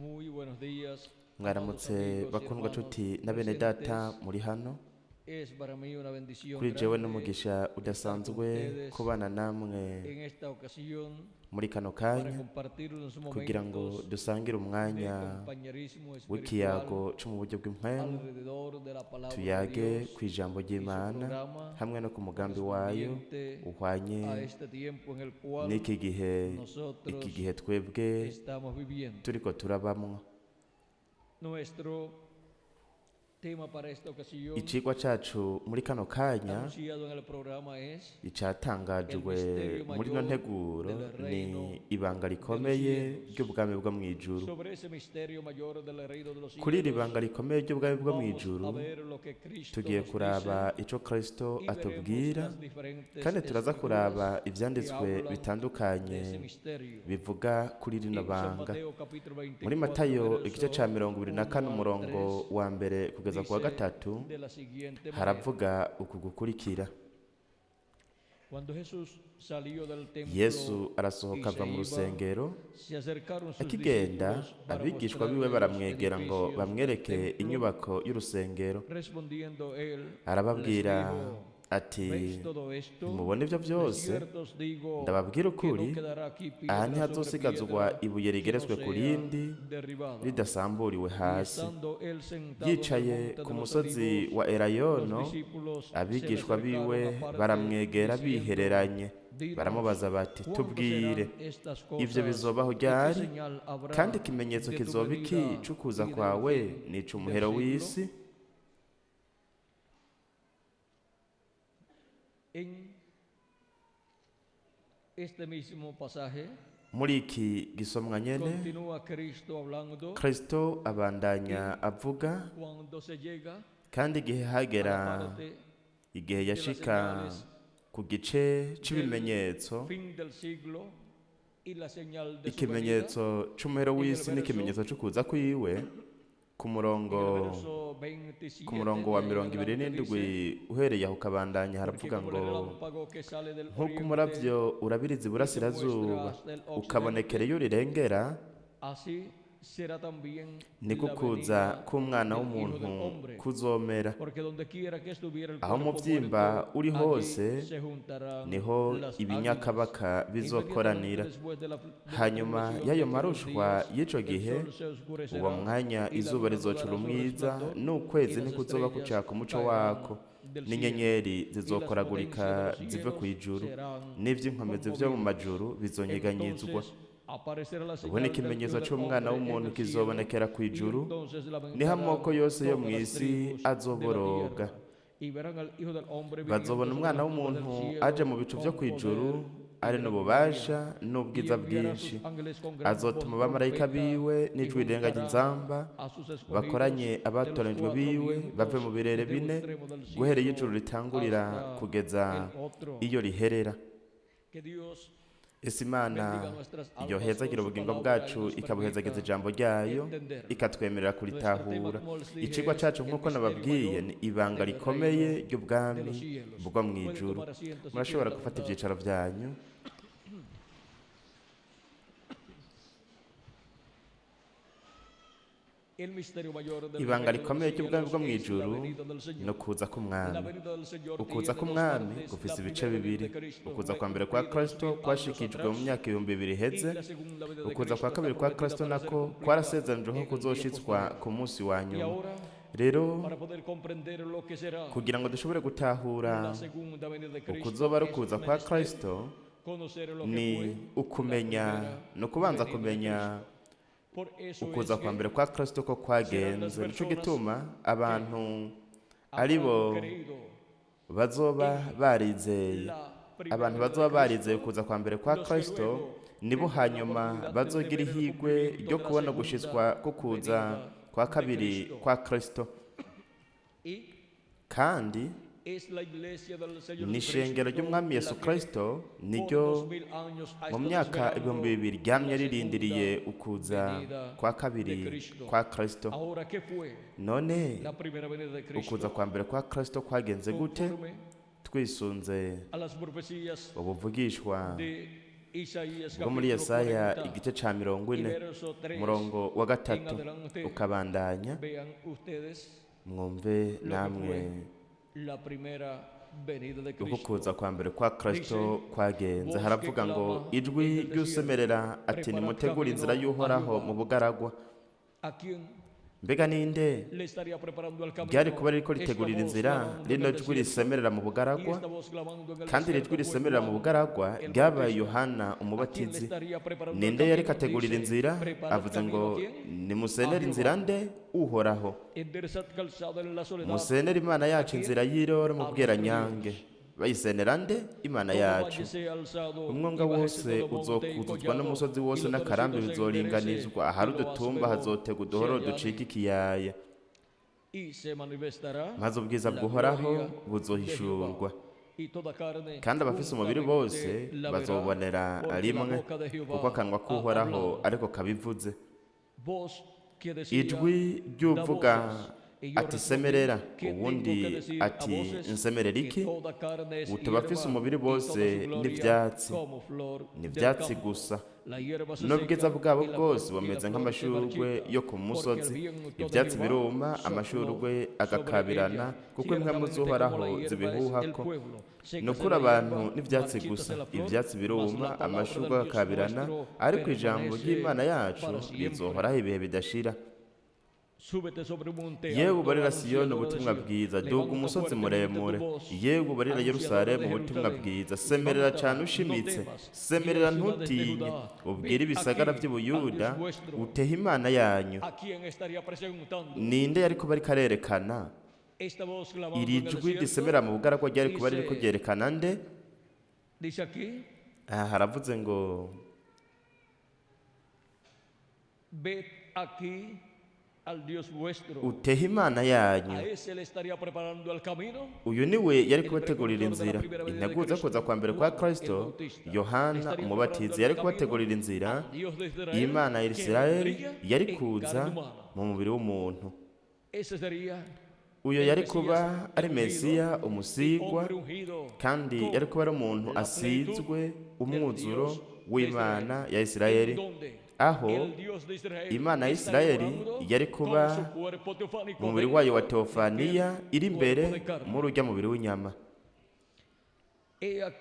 Muy buenos días, amados Mwaramutse amigos y bakundwa hermanos nshuti na bene data presentes. muri hano. Es para mí una bendición Kuri jewe grande n'umugisha estar con udasanzwe ustedes kubana namwe en esta ocasión muri kano para kanya compartir unos kugira ngo momentos dusangire de umwanya compañerismo espiritual w'ikiyago co mu buryo bw'impwemu, alrededor de la palabra de tuyage Dios ku ijambo y su ry'Imana programa hamwe no ku mugambi wayo correspondiente uhwanye a este tiempo en el cual n'iki gihe, iki nosotros gihe twebwe estamos viviendo. turiko turabamwo. Nuestro tema para esta ocasión Icigwa cacu muri kano kanya anunciado en el programa es icatangajwe el misterio muri ino mayor nteguro del ni reino ibanga de los rikomeye cielos. ry'ubwami bwo mw'ijuru. Sobre ese misterio mayor del reino de los Kuri iri cielos banga rikomeye ry'ubwami bwo vamos a mw'ijuru ver lo que Cristo tugiye nos dice kuraba ico Kristo y veremos atubwira, las diferentes kandi turaza escrituras kuraba que ivyanditswe hablan de bitandukanye ese misterio. bivuga kuri rino En San banga. Mateo capítulo Muri 24, Matayo igice ca verso 24 1 al umurongo 3 wa mbere kugeza ku wa dice gatatu de la siguiente manera: haravuga uku gukurikira. Cuando Jesús salió del templo Yesu y arasohoka se ava mu iba, rusengero, se acercaron sus akigenda discípulos para abigishwa biwe mostrarle los baramwegera ngo edificios del bamwereke templo. inyubako y'urusengero. Respondiendo él, les Arababwira dijo: ati: ¿Veis todo esto? Ntimubona ivyo De vyose? cierto os digo Ndababwira que ukuri, no quedará aquí aha piedra sobre ntihazosigazwa piedra ibuye que no rigeretswe ku sea rindi derribada. ridasamburiwe Y hasi. estando él sentado en el Yicaye monte ku de los musozi Olivos, wa los Elayono, discípulos se le abigishwa biwe acercaron aparte, baramwegera diciendo: bihereranye, Dinos, baramubaza bati: ¿cuándo Tubwire, serán estas ivyo cosas? bizobaho ¿Y qué ryari? señal Kandi habrá ikimenyetso de tu kizoba iki venida c'ukuza y del kwawe fin n'ic'umuhero del siglo? w'isi? En este mismo pasaje Muri iki gisomwa nyene continúa Cristo hablando Kristo abandanya y avuga, cuando se llega kandi igihe a la hagera parte igihe de las yashika señales ku gice del c'ibimenyetso, fin del siglo y la señal de su venida, ikimenyetso c'umuhero en el w'isi verso n'ikimenyetso c'ukuza kwiwe, ku en el murongo verso ku 27 murongo wa de ahí en mirongo ibiri adelante n'indwi dice: uhereye aho ukabandanya Porque haravuga como el ngo: relámpago que sale del nk'uko oriente umuravyo urabiriza y se muestra iburasirazuba hasta el ukabonekera occidente, iyo urirengera, así será también niko la ukuza venida k'umwana del Hijo w'umuntu del Hombre. kuzomera. Porque donde quiera que estuviera el Aho cuerpo umuvyimba muerto, uri allí hose se juntarán niho las águilas. ibinyakabaka bizokoranira. Inmediatamente después de la Hanyuma tribulación de y'ayo aquellos marushwa días, y'ico el gihe, sol se uwo oscurecerá mwanya y la izuba luna no rizocura dará su umwiza resplandor, y n'ukwezi las ntikuzoba estrellas kucaka umuco caerán wako, del cielo, n'inyenyeri y las potencias de zizokoragurika los zive cielos kw'ijuru, serán n'ivy'inkomezi vyo mu conmovidos. majuru bizonyeganyizwa. Entonces aparecerá la Ubu ni señal del Hijo ikimenyetso del c'umwana Hombre en w'umuntu el cielo, kizobonekera y kw'ijuru, entonces niho lamentarán amoko yose yo todas las mw'isi tribus de la azoboroga. tierra, y verán al Hijo del Hombre viniendo Bazobona sobre umwana las nubes del w'umuntu cielo aje mu bicu vyo con kw'ijuru poder y ari gran n'ububasha gloria, y n'ubwiza enviará bwinshi. sus ángeles con gran voz Azotuma abamarayika trompeta biwe y n'ijwi rirenga juntará ry'inzamba, a sus escogidos bakoranye de los abatoranijwe cuatro biwe bave mu vientos, birere desde un bine, extremo del guhereye cielo ijuru ritangurira hasta kugeza el otro. iyo riherera. Que Dios Ese Imana bendiga nuestras almas yohezagira con su ubugingo palabra y bwacu nos ikabuhezagiza permita ijambo ryayo entenderla. ikatwemerera Nuestro tema, kuritahura. como les dije, Icigwa es cacu el nk'uko misterio nababwiye mayor ni ibanga del rikomeye reino de ry'ubwami los cielos. bwo Pueden mw'ijuru. tomar asiento si Murashobora tienen la gufata bondad. ivyicaro vyanyu. El misterio mayor del Ibanga reino de los rikomeye ry'ubwami cielos bwo es la mw'ijuru venida del no Señor. kuza La k'umwami. venida del Señor Ukuza tiene dos k'umwami partes. gufise La ibice primera venida bibiri. de Cristo Ukuza fue kwa mbere kwa cumplida dos Kristo mil años kwashikijwe mu atrás myaka 2000 y iheze. la segunda venida de Ukuza Cristo kwa está kabiri kwa prometida Kristo para ser nako cumplida kwarasezeranijwe ko en el día kuzoshitswa posterior. ku munsi wa Y nyuma. ahora, Rero para poder comprender lo que será kugira ngo dushobore gutahura la segunda venida de Cristo, ukuzoba ari es ukuza kwa menester Kristo conocer lo que ni fue la ukumenya primera ni ukubanza venida de kumenya Cristo. Por eso ukuza es kwa que mbere kwa Kristo ko serán las kwagenze. Nico personas gituma que abantu aribo habrán creído bazoba en barizeye, la primera abantu venida de bazoba barizeye Cristo, ukuza kwa mbere kwa los que Kristo luego nibo tendrán la hanyuma oportunidad de bazogira ver el ihigwe cumplimiento ryo de la kubona segunda gushitswa ko kuza venida kwa de kabiri Cristo. kwa Kristo. Y Kandi es la iglesia del Señor ni ishengero Jesucristo ry'umwami Yesu la que Kristo por niryo 2000 años ha mu estado myaka esperando 2000 ryamye la ririndiriye segunda ukuza venida kwa de kabiri Cristo. kwa Kristo. Ahora, ¿qué fue None la primera venida de ukuza Cristo? kwa mbere kwa Kristo kwagenze gute? Conforme Twisunze a las profecías ubuvugishwa de Isaías Bwo muri capítulo Yesaya 40 igice ca mirongo y ine verso 3 umurongo wa en gatatu adelante. ukabandanya. Vean ustedes Mwumve lo que namwe fue la primera venida de uko Cristo. kuza kwa mbere kwa Kristo kwagenze. Voz que Haravuga ngo clama ijwi en el ry'usemerera ati preparad nimutegure inzira camino a y'Uhoraho Jehová. mu bugaragwa. ¿A quién Mbega ninde le estaría preparando el camino? ryari kuba ririko Esta ritegurira voz inzira clamando en rino el jwi desierto. risemerera mu Y bugaragwa? esta voz clamando en el Kandi iri desierto jwi fue risemerera mu Juan bugaragwa el ryabaye Bautista. Yohana ¿A quién le umubatizi. estaría preparando el Ninde yariko camino? ategurira Dice, inzira? preparad Avuze camino ngo ¿a quién? nimusenere A inzira Jehová. nde? Uhoraho. Enderezad calzada en la soledad. Musenere Imana yacu inzira y'iroro mu A nuestro bweranyange. Bayisenera nde? Imana Todo yacu. valle sea alzado Umwonga y bájese wose todo monte y uzokuzuzwa collado, n'umusozi y wose lo n'akarambi torcido se enderece, bizoringanizwa, ahari y lo udutumba áspero hazotega se uduhoro allane. ducika ikiyaya, Y se manifestará maze ubwiza la bw'Uhoraho gloria de buzohishurwa, Jehová. Y toda carne kandi abafise umubiri juntamente bose la verá, bazobonera porque la rimwe, boca de kuko Jehová akanwa ha k'Uhoraho hablado. ariko kabivuze. Voz que decía, Ijwi da ry'uvuga voces. Y yo ati respondí, semerera, ¿qué tengo uwundi que decir a ati voces? nsemerera Que iki? toda carne es Uti abafise hierba umubiri y toda bose su gloria n'ivyatsi, como flor ni del ivyatsi campo. gusa, La hierba se n'ubwiza seca bwabo y la bwose flor, y la bumeze flor se nk'amashurwe marchita, yo ku porque el musozi. viento de Ivyatsi Jehová biruma, sopló amashurwe sobre agakabirana, ella. kuko impwemu Ciertamente como z'Uhoraho la hierba es el zibihuhako. pueblo, Ni sécase ukuri la abantu hierba, n'ivyatsi marchítase gusa, la flor, ivyatsi mas biruma, la palabra amashurwe del Dios agakabirana, nuestro ariko ijambo permanece ry'Imana yacu para siempre. rizohoraho ibihe bidashira. Súbete sobre un monte Yewe alto, ubarira Siyoni anunciadora de ubutumwa Sion. bwiza, duga Levanta umusozi fuertemente tu muremure. voz, Yewe ubarira anunciadora Yerusalemu de ubutumwa Jerusalén. bwiza, semerera Levanta, cane no ushimitse, temas, di a semerera las ciudades de ntutinye, Judá, ubwire ved ibisagara aquí vy'i al Buyuda, Dios vuestro. utehe Imana yanyu. ¿A quién estaría presentando Ninde yariko bariko arerekana? esta voz clamando Iri en el jwi desierto? risemera mu bugaragwa ryari kuba ririko Dice, ryerekana nde? dice aquí, Aha haravuze ngo ved aquí al Dios vuestro. utehe Imana yanyu. A ese le estaría preparando el camino. Uyu niwe yari El kubategurira precursor de la inzira. primera venida de Integuza Cristo, kuza kwa mbere kwa Juan el Kristo, Bautista, le Yohana estaría umubatizi preparando el yari camino kubategurira inzira. al Dios de Israel Imana ya que Isirayeli vendría yari en kuza carne humana. mu mubiri w'umuntu. Ese sería Uyo el yari Mesías kuba ari ungido Mesiya y umusigwa, hombre ungido kandi con yari kuba ari umuntu la plenitud asizwe del umwuzuro Dios de w'Imana Israel, ya en Isirayeli, donde aho el Dios de Israel Imana ya estaría Isirayeli morando yari con kuba su cuerpo teofánico mu mubiri wayo wa dentro de teofaniya aquel iri imbere cuerpo de carne. muri urya mubiri w'inyama. He aquí,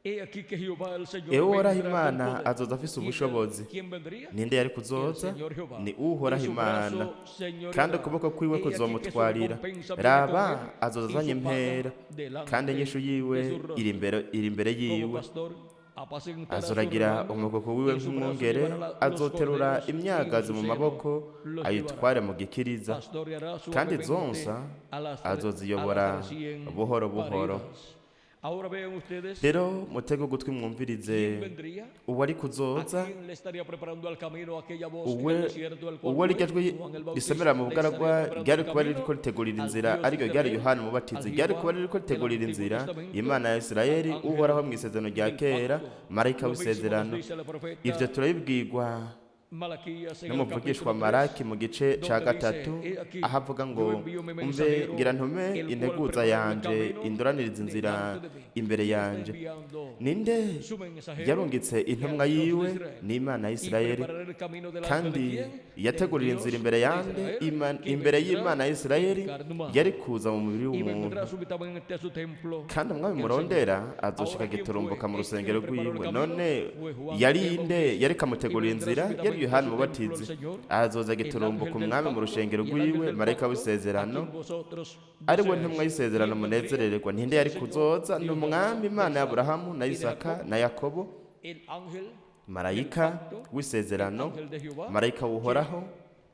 he aquí que Jehová el Señor Ewe Uhoraho vendrá con Imana poder. azoza afise ¿Y él ubushobozi. quién vendría? Ninde yari El kuzoza? Señor Jehová. Ni Y Uhoraho su Imana, brazo kandi señoreará. ukuboko kwiwe He aquí que su kuzomutwarira. recompensa viene con Raba él azoza y azanye su paga impera, kandi delante inyishu de yiwe su iri rostro. imbere Como yiwe. pastor apacentará su Azoragira rebaño umukoko wiwe y su brazo nk'umwungere, llevará los azoterura corderos y en imyagazi su mu seno maboko los llevará. ayitware mu gikiriza, Pastoreará kandi suavemente izonsa a las azoziyobora recién buhoro buhoro. paridas. Ahora vean ustedes Rero mutege ugutwi mwumvirize quién vendría, uwari a kuzoza, quién le estaría preparando el camino aquella voz en uwe el desierto, el cual uwo fue rirya jwi Juan el risemera Bautista. mu Le bugaragwa estaría preparando ryari el kuba camino ririko ritegurira al inzira, Dios de ariryo ryari Israel, Yohana al umubatizi, ryari kuba Jehová ririko del ritegurira Antiguo inzira Testamento, Imana ya al Isirayeli, ángel Uhoraho mu isezerano rya del kera, pacto. marayika Lo mismo nos w'isezerano. dice el Ivyo profeta turabibwirwa Malaquías en el n'umuvugishwa capítulo 3, Maraki mu gice ca donde dice, gatatu, he aquí, aho avuga ngo yo envío mi umve mensajero, ngira ntume el cual integuza preparará el yanje camino indoraniriza inzira delante de mí. imbere ¿Quién está yanje. enviando Ninde su mensajero? yarungitse intumwa El Dios de yiwe? Israel. Ni Imana ya Y Isirayeli. preparará el camino delante de Kandi quién? Del yategurira inzira Dios imbere de yande Israel, que imbere vendrá y'Imana ya en Isirayeli, carne humana. yari kuza mu mubiri Y w'umuntu. vendrá súbitamente a su templo Kandi umwami el Señor. murondera azoshika Ahora, ¿quién fue giturumbuka mu el que rusengero le preparó el rwiwe. camino? None Fue Juan yari el inde Bautista. yari Y kamutegurira vendrá inzira? Yari súbitamente a Yohana su templo el umubatizi. Señor, Azoza el giturumbuka ángel del umwami mu pacto rusengero y el ángel rwiwe, del marayika pacto, a w'isezerano, quien vosotros ari we deseáis. ntumwa y'isezerano ¿Quién vendría? munezerererwa. Ninde El yari Señor, kuzoza? Ni Dios de umwami Abraham, de Imana ya Isaac Aburahamu na y de Isaka Jacob, na Yakobo, el ángel del marayika pacto, el w'isezerano, ángel de Jehová, marayika quien w'Uhoraho,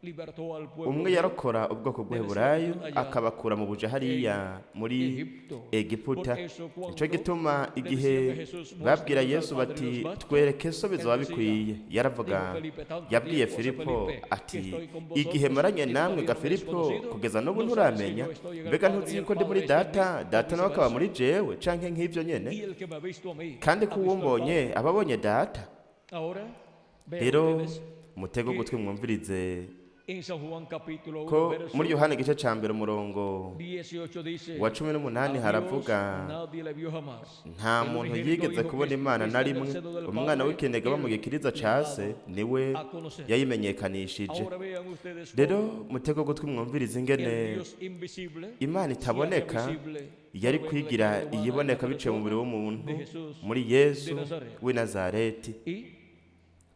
libertó al pueblo umwe de yarokora ubwoko del bw'Heburayo esclavitud allá akabakura mu buja en hariya muri Egipto. Por Egiputa. eso Nico cuando gituma le igihe decían a Jesús, babwira muéstranos al Yesu Padre y bati nos basta, twereke so él bizoba decía, bikwiye, yaravuga, dijo Felipe, tanto yabwiye tiempo hace Filipo Felipe que ati estoy con igihe vosotros maranye y namwe todavía ga no me habéis Filipo conocido. kugeza n'ubu ¿No sabes que nturamenya? yo estoy en el Mbega Padre y ntuzi el yuko ndi muri Padre está en mí? data, O data nawe akaba viceversa. muri jewe, canke nk'ivyo nyene? Y el que me ha visto a mí, Kandi ha ko visto al uwumbonye Padre. aba abonye data. Ahora vean Rero ustedes mutege que ugutwi mwumvirize En San Juan capítulo 1, Ko verso muri Yohana igice ca mbere umurongo 18 dice, wa 18 "A Dios haravuga, nadie le vio jamás. nta El muntu unigénito yigeze Hijo que kubona Imana está na en el rimwe, seno del umwana Padre, w'ikinege aba mu él gikiriza le ca ha se dado niwe a conocer". yayimenyekanishije. Ahora vean ustedes Rero cómo mutego gutwi mwumvirize ingene el Dios invisible Imana se hace itaboneka visible yari por medio de la kwigira carne humana en la iyiboneka biciye mu mubiri persona w'umuntu de Jesús muri Yesu de Nazaret. w'i Nazareti. ¿Y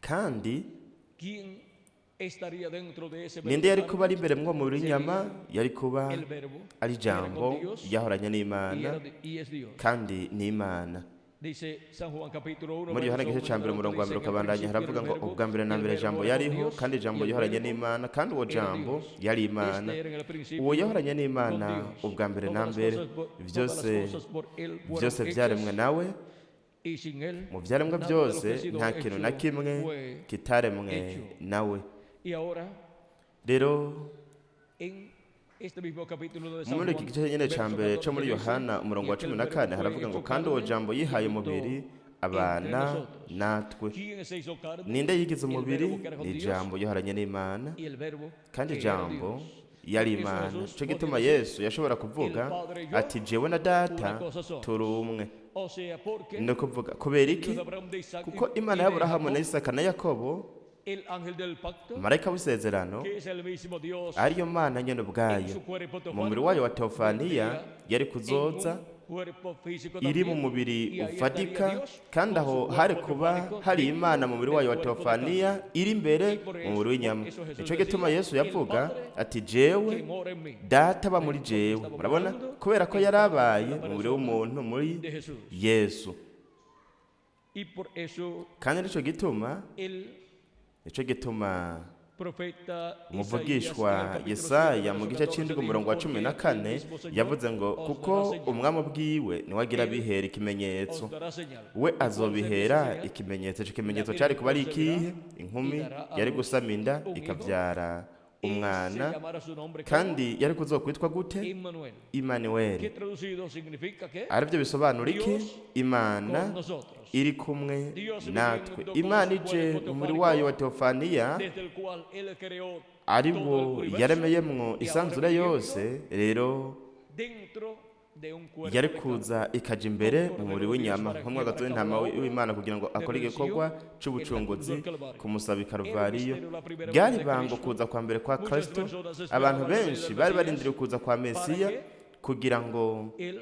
Kandi quién estaría dentro de ese ninde yari verbo kuba ari imbere mw'uwo mubiri w'inyama? Yari kuba El verbo ari que era Jambo con Dios yahoranye y n'Imana era y es Dios. kandi n'Imana. Dice San Juan capítulo 1, Muri Yohana verso igice ca 1 mbere umurongo wa mbere dice, "En el ukabandanya principio haravuga era el ngo verbo, ubwa mbere na y el mbere verbo Jambo era con yariho, Dios, kandi Jambo y el yahoranye verbo n'Imana, kandi uwo era Jambo Dios. yari Imana. Este era en el principio Uwo yahoranye n'Imana con Dios. ubwa mbere na Todas las mbere, cosas por- todas vyose las cosas por él fueron vyose hechas, vyaremwe nawe, y sin él mu vyaremwe nada de lo que byose ha sido nta kintu na hecho kimwe fue kitaremwe hecho. nawe. Y ahora Rero en este mismo capítulo de San muri iki Juan, gice nyene ca verso mbere co 14 muri dice, Yohana umurongo "Y wa aquel 14 verbo fue haravuga ngo hecho kandi uwo carne Jambo y yihaye habitó umubiri entre abana nosotros". natwe. ¿Quién se hizo carne? Ninde yigize El umubiri? verbo que era con Ni Dios Jambo yahoranye n'Imana, y el verbo kandi que era Jambo Dios. yari Por eso Imana. Jesús Nico gituma podía decir, Yesu yashobora kuvuga "El Padre y yo, ati jewe na Data una cosa somos". turi umwe. O sea, porque Ni ukuvuga kubera iki? Dios de Abraham, de Isaac Kuko y Imana de y'Aburahamu na Jacob, Isaka na Yakobo, el ángel del pacto, marayika w'isezerano, que es el mismo Dios ariyo Mana nyene en ubwayo, su cuerpo mu mubiri teofánico, wayo wa teofaniya vendría yari en kuzoza un cuerpo físico iri mu también, mubiri y ahí ufatika, estaría Dios kandi con aho su hari cuerpo kuba teofánico hari dentro Imana mu mubiri del wayo wa cuerpo de teofaniya carne. iri imbere Y por mu eso, mubiri w'inyama. por eso Jesús Nico gituma decía, Yesu "El yavuga Padre ati jewe que mora en mí". Data aba muri Porque jewe. estaba Murabona, morando kubera ko en yari la abaye mu mubiri persona w'umuntu muri de Jesús. Yesu. Y por eso Kandi nico gituma, el nico gituma profeta Isaías, en el umuvugishwa capítulo 7, Yesaya mu verso gice 14 c'indwi dijo, umurongo wa "Porque cumi na el kane mismo Señor yavuze ngo os kuko dará señal, umwami ubwiwe niwe agira Él abihera ikimenyetso, os dará señal". we ¿Cuál sería esa azobihera señal? ikimenyetso. Ico La kimenyetso virgen cari kuba ari concebirá ikihe? y Inkumi dará a yari luz gusama inda un hijo ikavyara y se umwana, llamará su nombre como kandi yari kuzokwitwa gute? Emmanuel, que Imanueli. traducido significa que Arivyo bisobanura iki? Dios Imana con nosotros, iri kumwe Dios natwe. viniendo con Imana su ije cuerpo mu mubiri teofánico, wayo wa teofaniya, desde el cual él creó ari todo wo el universo, yaremeyemwo y ahora isanzure viviendo yose, rero dentro de un cuerpo yari de carne. kuza ikaja imbere Como mu mubiri Cordero de Dios w'inyama para nk'umwagazi llevar a w'intama cabo la obra w'Imana kugira ngo de akore redención igikorwa en la cruz c'ubucunguzi del Calvario. ku musaba i Era un Karuvariyo. misterio la primera Ryari venida de ibanga Cristo. kuza kwa mbere kwa Muchas Kristo. personas Abantu esperaban la venida benshi del bari Mesías barindiriye kuza kwa para Mesiya que kugira ngo él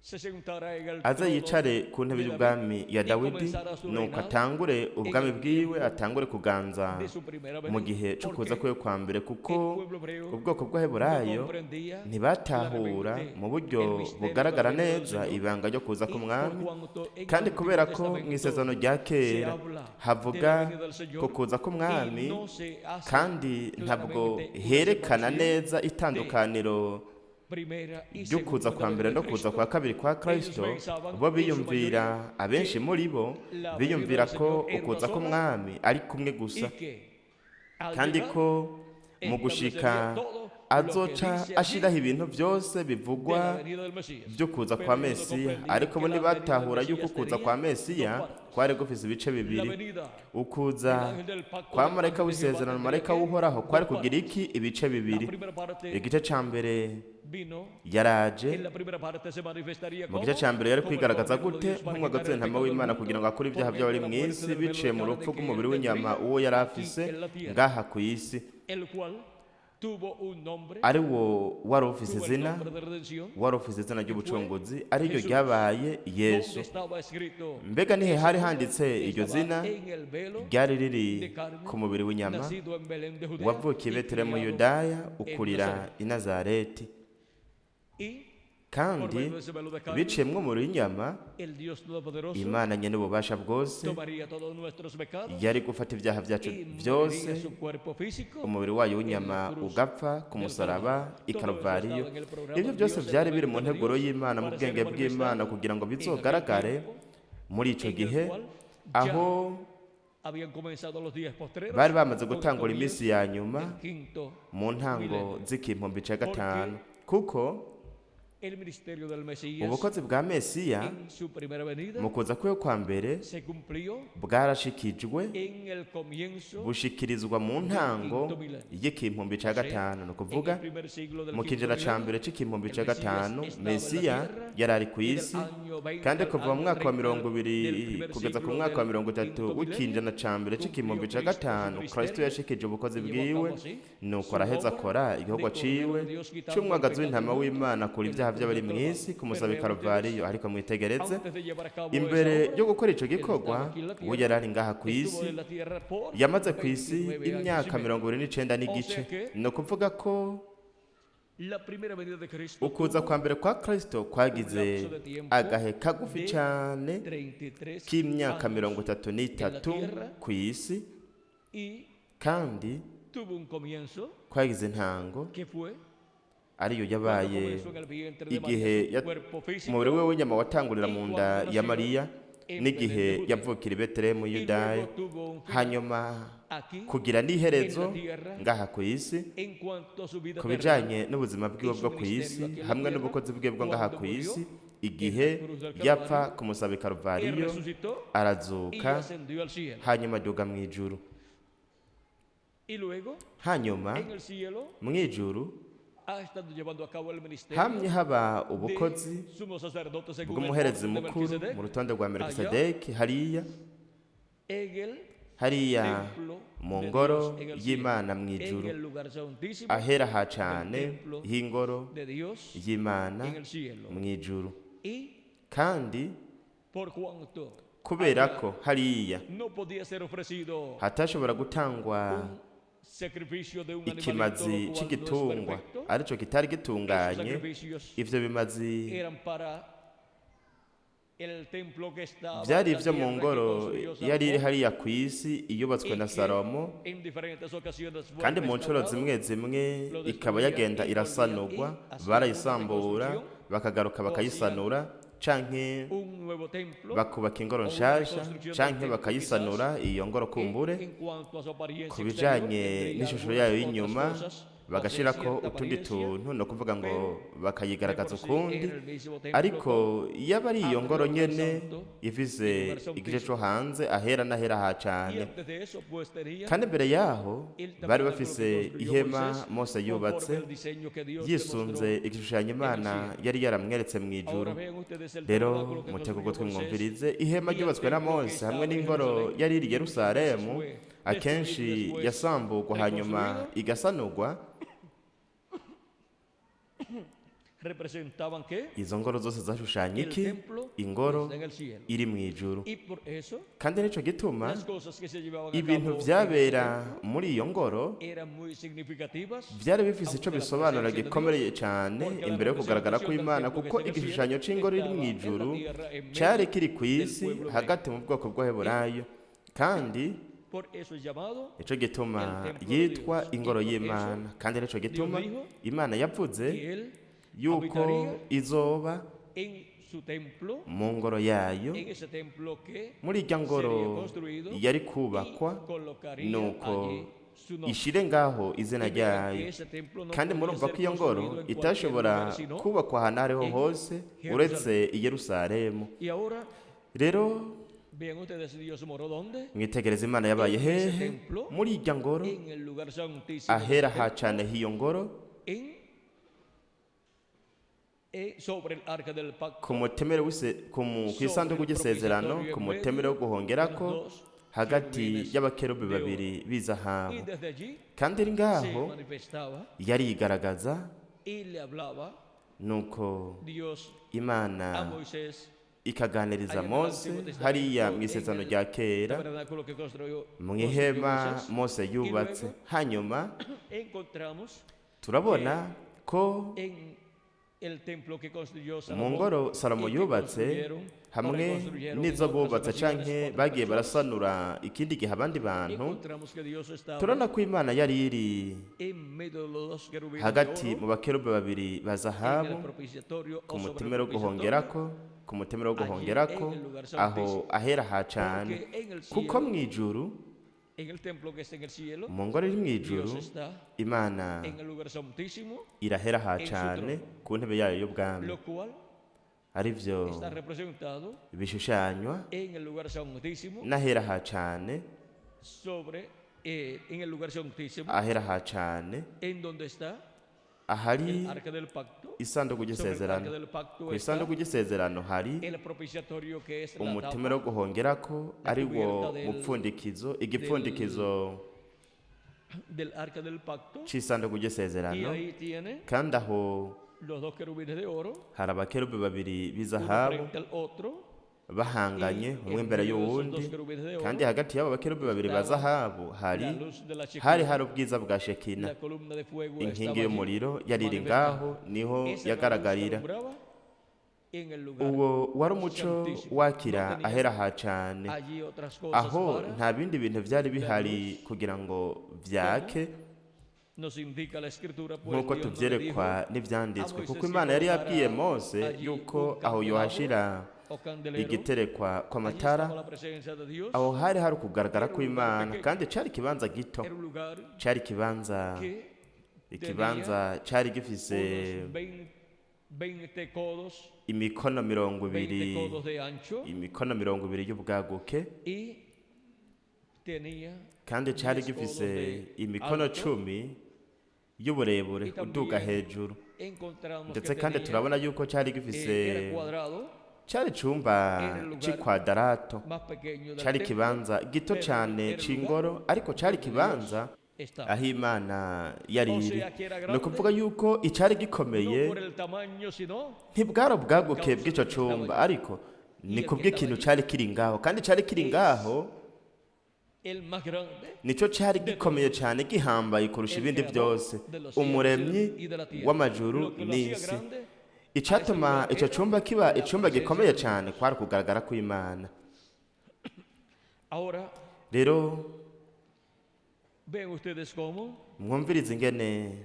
se sentara en el aze trono yicare ku ntebe de y'ubwami ya David y Dawidi, comenzara su nuko reinado atangure en ubwami el bwiwe, tiempo atangure kuganza de su primera mu venida. gihe co kuza Porque kwiwe kwa mbere, el kuko pueblo hebreo ubwoko no bw'Abaheburayo comprendía ntibatahura claramente mu buryo el misterio de la bugaragara venida del neza Señor. ibanga ryo kuza Y por k'umwami. cuanto en el Kandi Antiguo kubera ko mu Testamento isezerano rya se kera habla de la havuga venida del ku Señor kuza y k'umwami, no se hace kandi ntabwo claramente una herekana separación neza de itandukaniro primera y ry'ukuza segunda kwa mbere venida no de kuza Cristo, kwa kabiri kwa ellos Kristo, pensaban bo en su biyumvira mayoría abenshi que muri bo la venida biyumvira del ko Señor era una ukuza sola k'umwami ari kumwe gusa, y que al kandi llegar ko mu gushika establecería todo lo que azoca dice allí ashiraho ibintu byose de la bivugwa venida del Mesías. byo kuza Pero kwa ellos no Mesiya. comprendían Ariko que bo la venida del ntibatahura yuko Mesías ukuza tenía kwa dos Mesiya partes. kwari gufise ibice La bibiri. venida del Ukuza ángel del pacto kwa del marayika ángel de Jehová w'isezerano, tendría marayika que w'Uhoraho, kwari dos kugira partes. iki? Ibice La bibiri. primera parte Igice ca mbere vino, yaraje. en la primera parte se manifestaría Mu gice como ca mbere yari como el kwigaragaza Cordero de gute? Dios para Nk'umwagazi quitar el w'intama pecado del w'Imana mundo kugira ngo akure por ibyaha medio by'abari de la mu muerte isi del velo biciye de mu carne rupfu que rw'umubiri él w'inyama tendría uwo yari aquí afise en la tierra, ngaha ku isi, el cual tuvo un nombre, ari wo wari ufise tuvo el izina, nombre de redención, wari ufise izina que fue ry'ubucunguzi, ariryo Jesús. ryabaye Yesu. ¿Dónde estaba escrito Mbega nihe ese hari nombre? handitse iryo Estaba zina? en el velo Ryari riri de carne, ku mubiri w'inyama, nacido en Belén de Judea wavukiye i y Betelehemu criado Yudaya, en ukurira Nazaret. i Nazareti. Y por Kandi medio de ese velo de carne, biciyemwo umubiri w'inyama, el Dios Todopoderoso Imana nyene ububasha bwose tomaría todos nuestros pecados yari gufata ibyaha byacu y moriría byose, su cuerpo físico umubiri wayo en la w'inyama cruz ugapfa ku del musaraba Calvario. i Todo eso Karuvariyo. estaba en el programa Ibyo de byose Dios, en byari la biri mu mente de nteguro Dios, y'Imana, mu para ser bwenge bw'Imana, manifestado kugira ngo en aquel bizogaragare tiempo muri ico en el gihe cual ya aho habían comenzado los días postreros bari bamaze con el gutangura comienzo iminsi ya nyuma del quinto mu ntango milenio. z'ikimpumbi ca Porque gatanu, kuko El ministerio del Mesías Ubukozi bwa Mesiya en su primera venida mu kuza kwiwe kwa mbere se cumplió bwarashikijwe, en el comienzo bushikirizwa mu ntango y'ikimpumbi ca gatanu, ni en ukuvuga el primer siglo del mu quinto kinjana ca milenio. mbere c'ikimpumbi El ca Mesías gatanu estaba en la Mesiya tierra yari ari ku y del isi, año 20 kandi al kuva mu año mwaka wa 30 mirongo ibiri del primer kugeza ku siglo mwaka wa del mirongo itatu quinto milenio w'ikinjana ca mbere c'ikimpumbi cumplió ca Cristo su gatanu Kristo ministerio yashikije ubukozi y llevó a bwiwe, cabo así nuko su araheza obra akora de igikorwa Cordero ciwe de Dios quitando el c'umwagazi pecado del w'intama mundo w'Imana akura en la ibyaha cruz by'abari del mu Calvario. isi ku Pero musaba vean ustedes, Karuvariyo. Ariko mwitegereze, antes de llevar a cabo esa imbere obra, yo gukora ico él gikorwa, estaba aquí en la we tierra, yari ari ngaha ku estuvo isi, en la tierra por yamaze ku isi 29 años y imyaka medio. 29 O n'igice. sea que Ni ukuvuga ko la primera venida de Cristo ukuza tuvo kwa mbere kwa Kristo un kwagize lapso de tiempo agahe kagufi de cane 33 k'imyaka años mirongo itatu en la n'itatu tierra ku isi, y kandi tuvo un comienzo kwagize intango que fue ariyo cuando yabaye comenzó en el vientre de igihe María su cuerpo umubiri físico we w'inyama watangurira y mu cuando nda ya nació Mariya en n'igihe Belén de Judea. yavukira i Betelehemu Y Yudaya, luego tuvo un final hanyuma aquí kugira en n'iherezo la tierra ngaha ku isi. en cuanto a su vida Ku terrenal bijanye n'ubuzima bwiwe y su bwo ku ministerio isi aquí en la hamwe tierra, n'ubukozi bwiwe bwo ngaha cuando ku murió isi, en igihe la cruz del yapfa Calvario ku musaba i y Karuvariyo, resucitó y arazuka, ascendió al cielo. hanyuma aduga mu ijuru. Y luego Hanyuma en el cielo mu ijuru ha estado llevando a cabo el ministerio hamye haba ubukozi de sumo sacerdote según el bw'umuherezi orden de mukuru Melquisedec, mu rutonde rwa allá Melkisedeki hariya en el hariya templo mu de ngoro Dios en el cielo, y'Imana mu en ijuru, el lugar santísimo ahera ha del cane templo h'ingoro de Dios y'Imana en el cielo. mu ijuru. Y Kandi por cuanto kubera allá ko hariya no podía ser ofrecido hatashobora gutangwa un sacrificio de un animalito, ikimazi lo cual no es c'igitungwa perfecto, arico kitari esos gitunganye, sacrificios ivyo bimazi eran para el templo que estaba vyari en la ivyo mu tierra que ngoro construyó yari iri Salomón hariya ku isi iyubatswe y na que Salomo, en diferentes ocasiones fue kandi mu nshuro restaurado, zimwe zimwe lo ikaba destruían yagenda y volvían irasanurwa, y hacían una barayisambura reconstrucción bakagaruka o hacían bakayisanura, canke un nuevo templo bakubaka ingoro o una nshasha reconstrucción del canke templo quizás bakayisanura iyo ngoro que kumbure. en cuanto a su Ku apariencia exterior bijanye tendría n'ishusho algunas yayo otras y'inyuma cosas, o sea, bagashirako cierta utundi apariencia, tuntu, no kuvuga ngo pero de bakayigaragaza por sí ukundi, era el mismo templo ariko con iyo aba ari iyo ngoro atrio lugar nyene santo y ifise lugar igice co santísimo. hanze ahera n'ahera ha Y cane. antes de eso, pues tenían Kandi imbere yaho el bari tabernáculo que bafise construyó ihema Moisés Mose conforme yubatse al diseño que Dios le yisunze mostró igishushanyo en el Imana cielo. yari yaramweretse mu ijuru. Ahora vean ustedes el Rero tabernáculo que mutego construyó ugutwi Moisés mwumvirize, ihema y el ryubatswe na templo que Mose hamwe estaba en n'ingoro Jerusalén, yari iri i que muchas veces Yerusalemu, fue destruido y akenshi después yasamburwa hanyuma reconstruido, igasanurwa. representaban que Izo ngoro zose zashushanya el iki? templo Ingoro está en el cielo. iri mu ijuru. Y por eso Kandi nico gituma las cosas que se llevaban a ibintu cabo en ese vyabera templo muri iyo ngoro eran muy significativas vyari bifise ico ante la bisobanura presencia de Dios, gikomeye cane porque la imbere yo kugaragara representación del kw'Imana, templo que kuko está en el cielo igishushanyo c'ingoro iri mu estaba en la ijuru tierra en cari medio kiri ku del isi pueblo hebreo. hagati mu bwoko bw'Abaheburayo. Kandi Por eso es llamado nico gituma el templo de yitwa Dios. Y ingoro por eso y'Imana. Kandi nico Dios gituma dijo Imana yavuze que él yuko habitaría izoba en su templo, mu ngoro yayo, en ese templo que muri irya ngoro sería construido yari y kubakwa, colocaría nuko allí su nombre. ishire ngaho izina Y vean que ryayo. ese templo no Kandi podía murumva ser ko iyo ngoro construido en cualquier itashobora lugar, sino kubakwa ahantu aho ariho en hose Jerusalén. uretse i Yerusalemu. Y ahora Rero vean ustedes, Dios moró ¿dónde? mwitegereze Imana yabaye En ese hehe? templo, Muri irya ngoro en el lugar santísimo del ahera ha templo, cane h'iyo ngoro, sobre el arca del pacto, ku mutemere w'ise- ku mu- sobre kw'isanduku el ry'isezerano, propiciatorio ku en mutemere medio wo de los guhongerako dos hagati querubines y'abakerubi de oro. babiri Y b'izahabu. desde allí Kandi iri se ngaho manifestaba yarigaragaza, y le hablaba nuko Dios a Imana Moisés ikaganiriza allá en el Mose Antiguo hariya Testamento, mu en isezerano el rya kera, tabernáculo que construyó, mu construyó ihema Moisés. Mose Y yubatse. luego Hanyuma encontramos turabona ko en el templo que construyó mu Salomón ngoro Salomo y que yubatse construyeron o hamwe reconstruyeron en n'izo otras bubatse ocasiones canke otras bagiye personas, barasanura ikindi gihe abandi bantu, encontramos que Dios estaba turabona ko Imana yari iri en medio de los dos querubines de hagati oro mu bakerubi babiri ba en el zahabu propiciatorio ku o sobre el mutemere wo propiciatorio, guhongerako, ku mutemere wo allí guhongerako en el lugar aho santísimo, ahera ha cane, porque en el kuko cielo mu ijuru En el templo que está en el cielo, Mu ngoro iri mu ijuru, Dios está Imana en el lugar santísimo, irahera ha en su cane trono, ku ntebe yayo y'ubwami, lo cual arivyo está representado bishushanywa en el lugar santísimo, n'ahera ha cane, sobre en el lugar santísimo, ahera ha cane en donde está ahari el arca del pacto. isanduku Sobre el ry'isezerano. arca del pacto Ku está isanduku ry'isezerano hari el propiciatorio, que es la umutemero tapa wo guhongerako, la ari wo cubierta del mupfundikizo, igipfundikizo del arca del pacto, c'isanduku y ry'isezerano. ahí tiene Kandi aho los dos querubines de oro, hari abakerubi babiri uno b'izahabu frente al otro, bahanganye, y umwe en imbere medio de esos y'uwundi. dos querubines de Kandi oro hagati y'abo bakerubi babiri ba estaba zahabu hari la luz de la hari Shekinah, hari ubwiza bwa Shekina. la columna de fuego Inkingi estaba allí y'umuriro yari iri manifestada. ngaho, niho Esa era la luz que yagaragarira. alumbraba en el lugar Uwo wari umuco santísimo. No wakira tenía ahera ha cane. allí otras cosas Aho para nta bindi bintu vyari la bihari luz, kugira ngo como vyake, nos indica la escritura, pues nk'uko Dios no le dijo tuvyerekwa a n'ivyanditswe, kuko Moisés que Imana yari yabwiye colocara Mose allí yuko un aho candelabro yohashira o candelero. igiterekwa Allí kw'amatara. estaba la presencia de Dios. Aho hari hari ukugaragara Era un lugar kw'Imana, pequeño, kandi cari ikibanza gito, era un lugar cari ikibanza que tenía ikibanza cari gifise unos 20 codos, imikono mirongo 20 ibiri, codos de ancho, imikono 20 y'ubwaguke, y tenía kandi cari 10 codos gifise de imikono alto. 10 y'uburebure Y uduga también hejuru. encontramos Ndetse que kandi tenía, turabona yuko cari gifise era cuadrado, cari icumba era el lugar c'ikwadarato, más pequeño del cari templo, ikibanza gito pero cane era el lugar c'ingoro, ariko cari donde Dios ikibanza estaba. aho Imana yari O iri. sea que era Ni grande, ukuvuga yuko icari no gikomeye por el tamaño, sino ntibwari por ubwaguke causa de bw'ico lo que estaba cumba, allí. ariko Y ni el que estaba kubw'ikintu allí cari kiri ngaho. Kandi cari kiri es ngaho el más grande nico cari de gikomeye todos, cane, gihambaye kurusha el ibindi creador vyose, de los cielos umuremyi y de la tierra. w'amajuru Lo que lo hacía n'isi. grande a ese Icatuma lugar ico era cumba kiba la icumba presencia gikomeye de cane Dios. kwari ukugaragara kw'Imana. Ahora Rero ven ustedes cómo mwumvirize ingene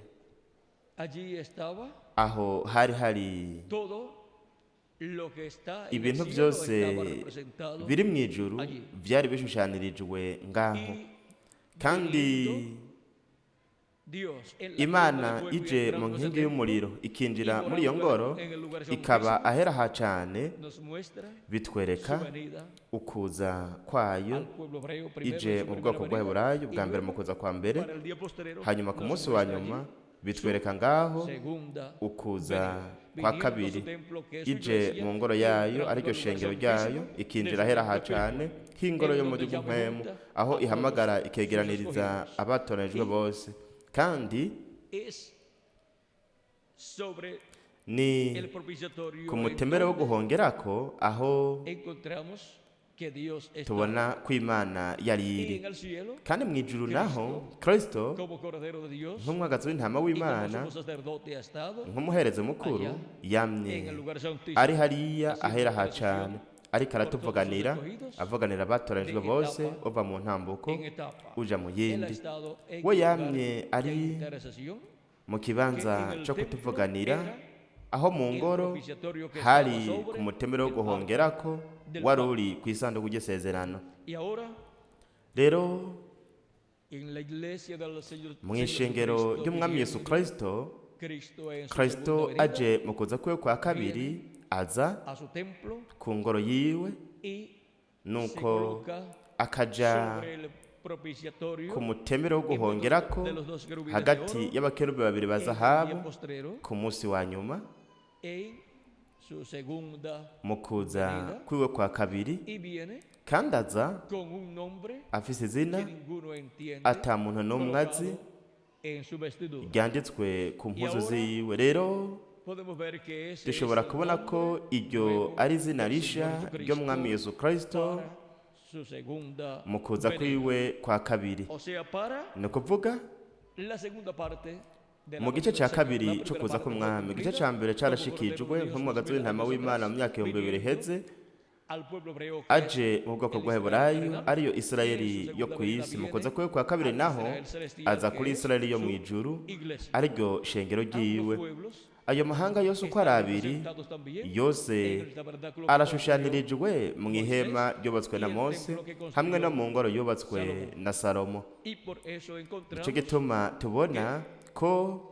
allí estaba aho hari hari todo lo que está en el ibintu cielo, vyose estaba representado biri mw'ijuru allí. vyari bishushanirijwe ngaho. Y Kandi viniendo Dios en la columna de Imana fuego y ije mu entrando a ese nkingi templo y'umuriro y ikinjira muri iyo morando ngoro, en el lugar ikaba santísimo, ahera ha cane, nos muestra bitwereka su venida ukuza kwayo al pueblo hebreo primero ije en su mu primera bwoko venida bw'Abaheburayo y bwa mbere mu luego kuza kwa mbere, para el día postrero hanyuma ku nos munsi wa muestra nyuma allí bitwereka su ngaho segunda ukuza venida, kwa viniendo a su kabiri, templo que es su ije iglesia mu ngoro y yayo, entrando ariryo al lugar shengero ryayo, santísimo de ikinjira su ahera ha templo cane espiritual, h'ingoro en yo mu donde llama y mpwemu, junta aho a todos ihamagara sus ikegeraniriza escogidos. abatoranijwe Y bose. Kandi es sobre ni el propiciatorio ku en mutemere wo donde guhongerako aho encontramos que Dios estaba. tubona ko Imana yari Y iri. en el cielo, Kandi mw'ijuru naho Cristo, Kristo como Cordero de Dios nk'umwagazi w'intama y como w'Imana, sumo sacerdote, ha estado nk'umuherezi mukuru, allá yamye en el lugar ari santísimo, hariya haciendo ahera ha intercesión cane, ariko por todos los aratuvuganira, escogidos avuganira abatoranijwe de bose, etapa uva mu ntambuko en etapa. uja mu Él ha yindi. estado en We el lugar yamye de ari intercesión, mu que kibanza en el co templo kutuvuganira, era aho mu el ngoro propiciatorio que estaba hari ku sobre mutemere wo el arca guhongerako del wari pacto. uri kw'isanduku ry'isezerano. Y ahora Rero en la iglesia del Señor, mu Señor ishengero Jesucristo, ry'Umwami Yesu viniendo Kristo, Cristo en su Kristo segunda venida, aje mu kuza kwiwe kwa kabiri, viene aza a su templo ku ngoro yiwe, y se nuko coloca akaja sobre el ku propiciatorio mutemere wo en medio guhongerako de los dos querubines de hagati oro y'abakerubi babiri ba en el día zahabu postrero ku munsi wa nyuma en su segunda mu kuza venida, kwiwe kwa kabiri. y viene Kandi aza con un nombre afise izina que ninguno entiende ata muntu n'umwe azi, colocado en su vestidura. ryanditswe ku Y mpuzu ahora ziwe. Rero podemos ver que ese es dushobora el kubona ko nombre iryo nuevo ari izina del Señor risha Jesucristo ry'Umwami Yesu Kristo para su segunda mu kuza venida. kwiwe kwa kabiri. O sea, para Ni ukuvuga la segunda parte de la mu gice venida del cya Señor. La kabiri cyo primera kuza parte fue k'Umwami. Igice cumplida cya mbere como Cordero carashikijwe de Dios nk'umwagazi 2000 w'intama años w'Imana atrás, mu myaka 2000 viniendo iheze, al pueblo hebreo que es aje mu bwoko el Israel bw'Abaheburayo, terrenal, ariyo y en su Isirayeli yo segunda ku venida isi. Mu kuza viene kwiwe kwa kabiri al naho Israel celestial aza que kuri es Isirayeli yo mu su ijuru, iglesia. ariryo shengero Ambos ryiwe. pueblos Ayo mahanga yose uko ari Están abiri, representados también yose en el tabernáculo que construyó arashushanirijwe mu ihema ryubatswe na Mose hamwe no mu ngoro yubatswe na Salomo. Y por eso Nico encontramos gituma tubona ko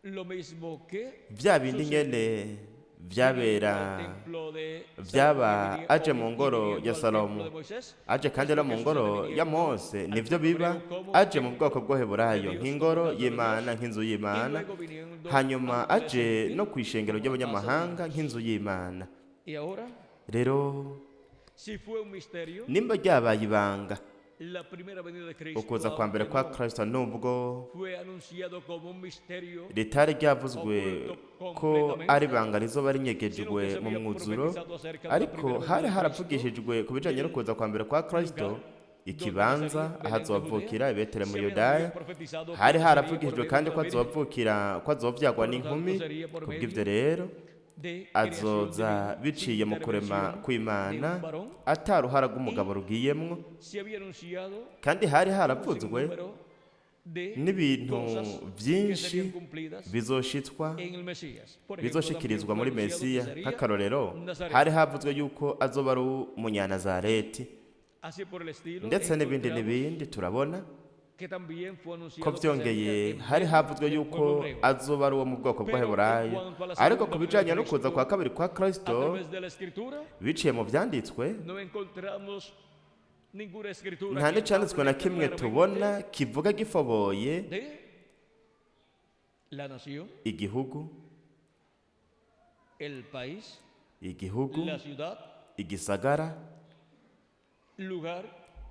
lo mismo que vya bindi nyene vyabera al templo de vyaba Salomón y aje mu ngoro viniendo ya al templo Salomo, de Moisés, aje kandi no mu ngoro ya Mose, nivyo biba aje mu bwoko bw'Heburayo nk'ingoro y'Imana, nk'inzu y y'Imana, luego viniendo hanyuma a la aje iglesia no kw'ishengero ry'abanyamahanga nk'inzu y'Imana. Y ahora, Rero si fue un misterio, nimba ryabaye ibanga la primera venida de Cristo, ukuza kwa mbere aunque kwa no Kristo, nubwo fue anunciado como un misterio, ritari ryavuzwe ko ari ibanga rizoba rinyegejwe mu mwuzuro, ariko hari haravugishijwe ku bijanye no kuza kwa mbere kwa Kristo, ikibanza ahazovukira i Betelehemu Yudaya. Hari haravugishijwe kandi ko azovukira, ko azovyagwa n'inkumi. Kubw'ivyo rero azoza biciye mu kurema kw'Imana, ata ruhara rw'umugabo rugiyemwo. Se había anunciado Kandi hari un haravuzwe sinnúmero de n'ibintu cosas que vyinshi serían cumplidas bizoshitswa, en el Mesías. Por ejemplo, bizoshikirizwa también muri fue anunciado Mesiya. que sería Nk'akarorero, Nazareno. hari havuzwe yuko azoba ari umunyanazareti, Así por el estilo, ndetse n'ibindi encontramos n'ibindi. Turabona que también fue anunciado ko que sería vyongeye en hari medio havuzwe del yuko pueblo hebreo. azoba ari uwo mu bwoko bw'Abaheburayo. Ariko ku bijanye no kuza kwa kabiri kwa A Kristo través de la escritura biciye mu vyanditswe, no encontramos ninguna escritura nta que n'icanditswe na hable kimwe claramente tubona kivuga gifoboye de la nación, igihugu, el país, igihugu, la ciudad, igisagara, lugar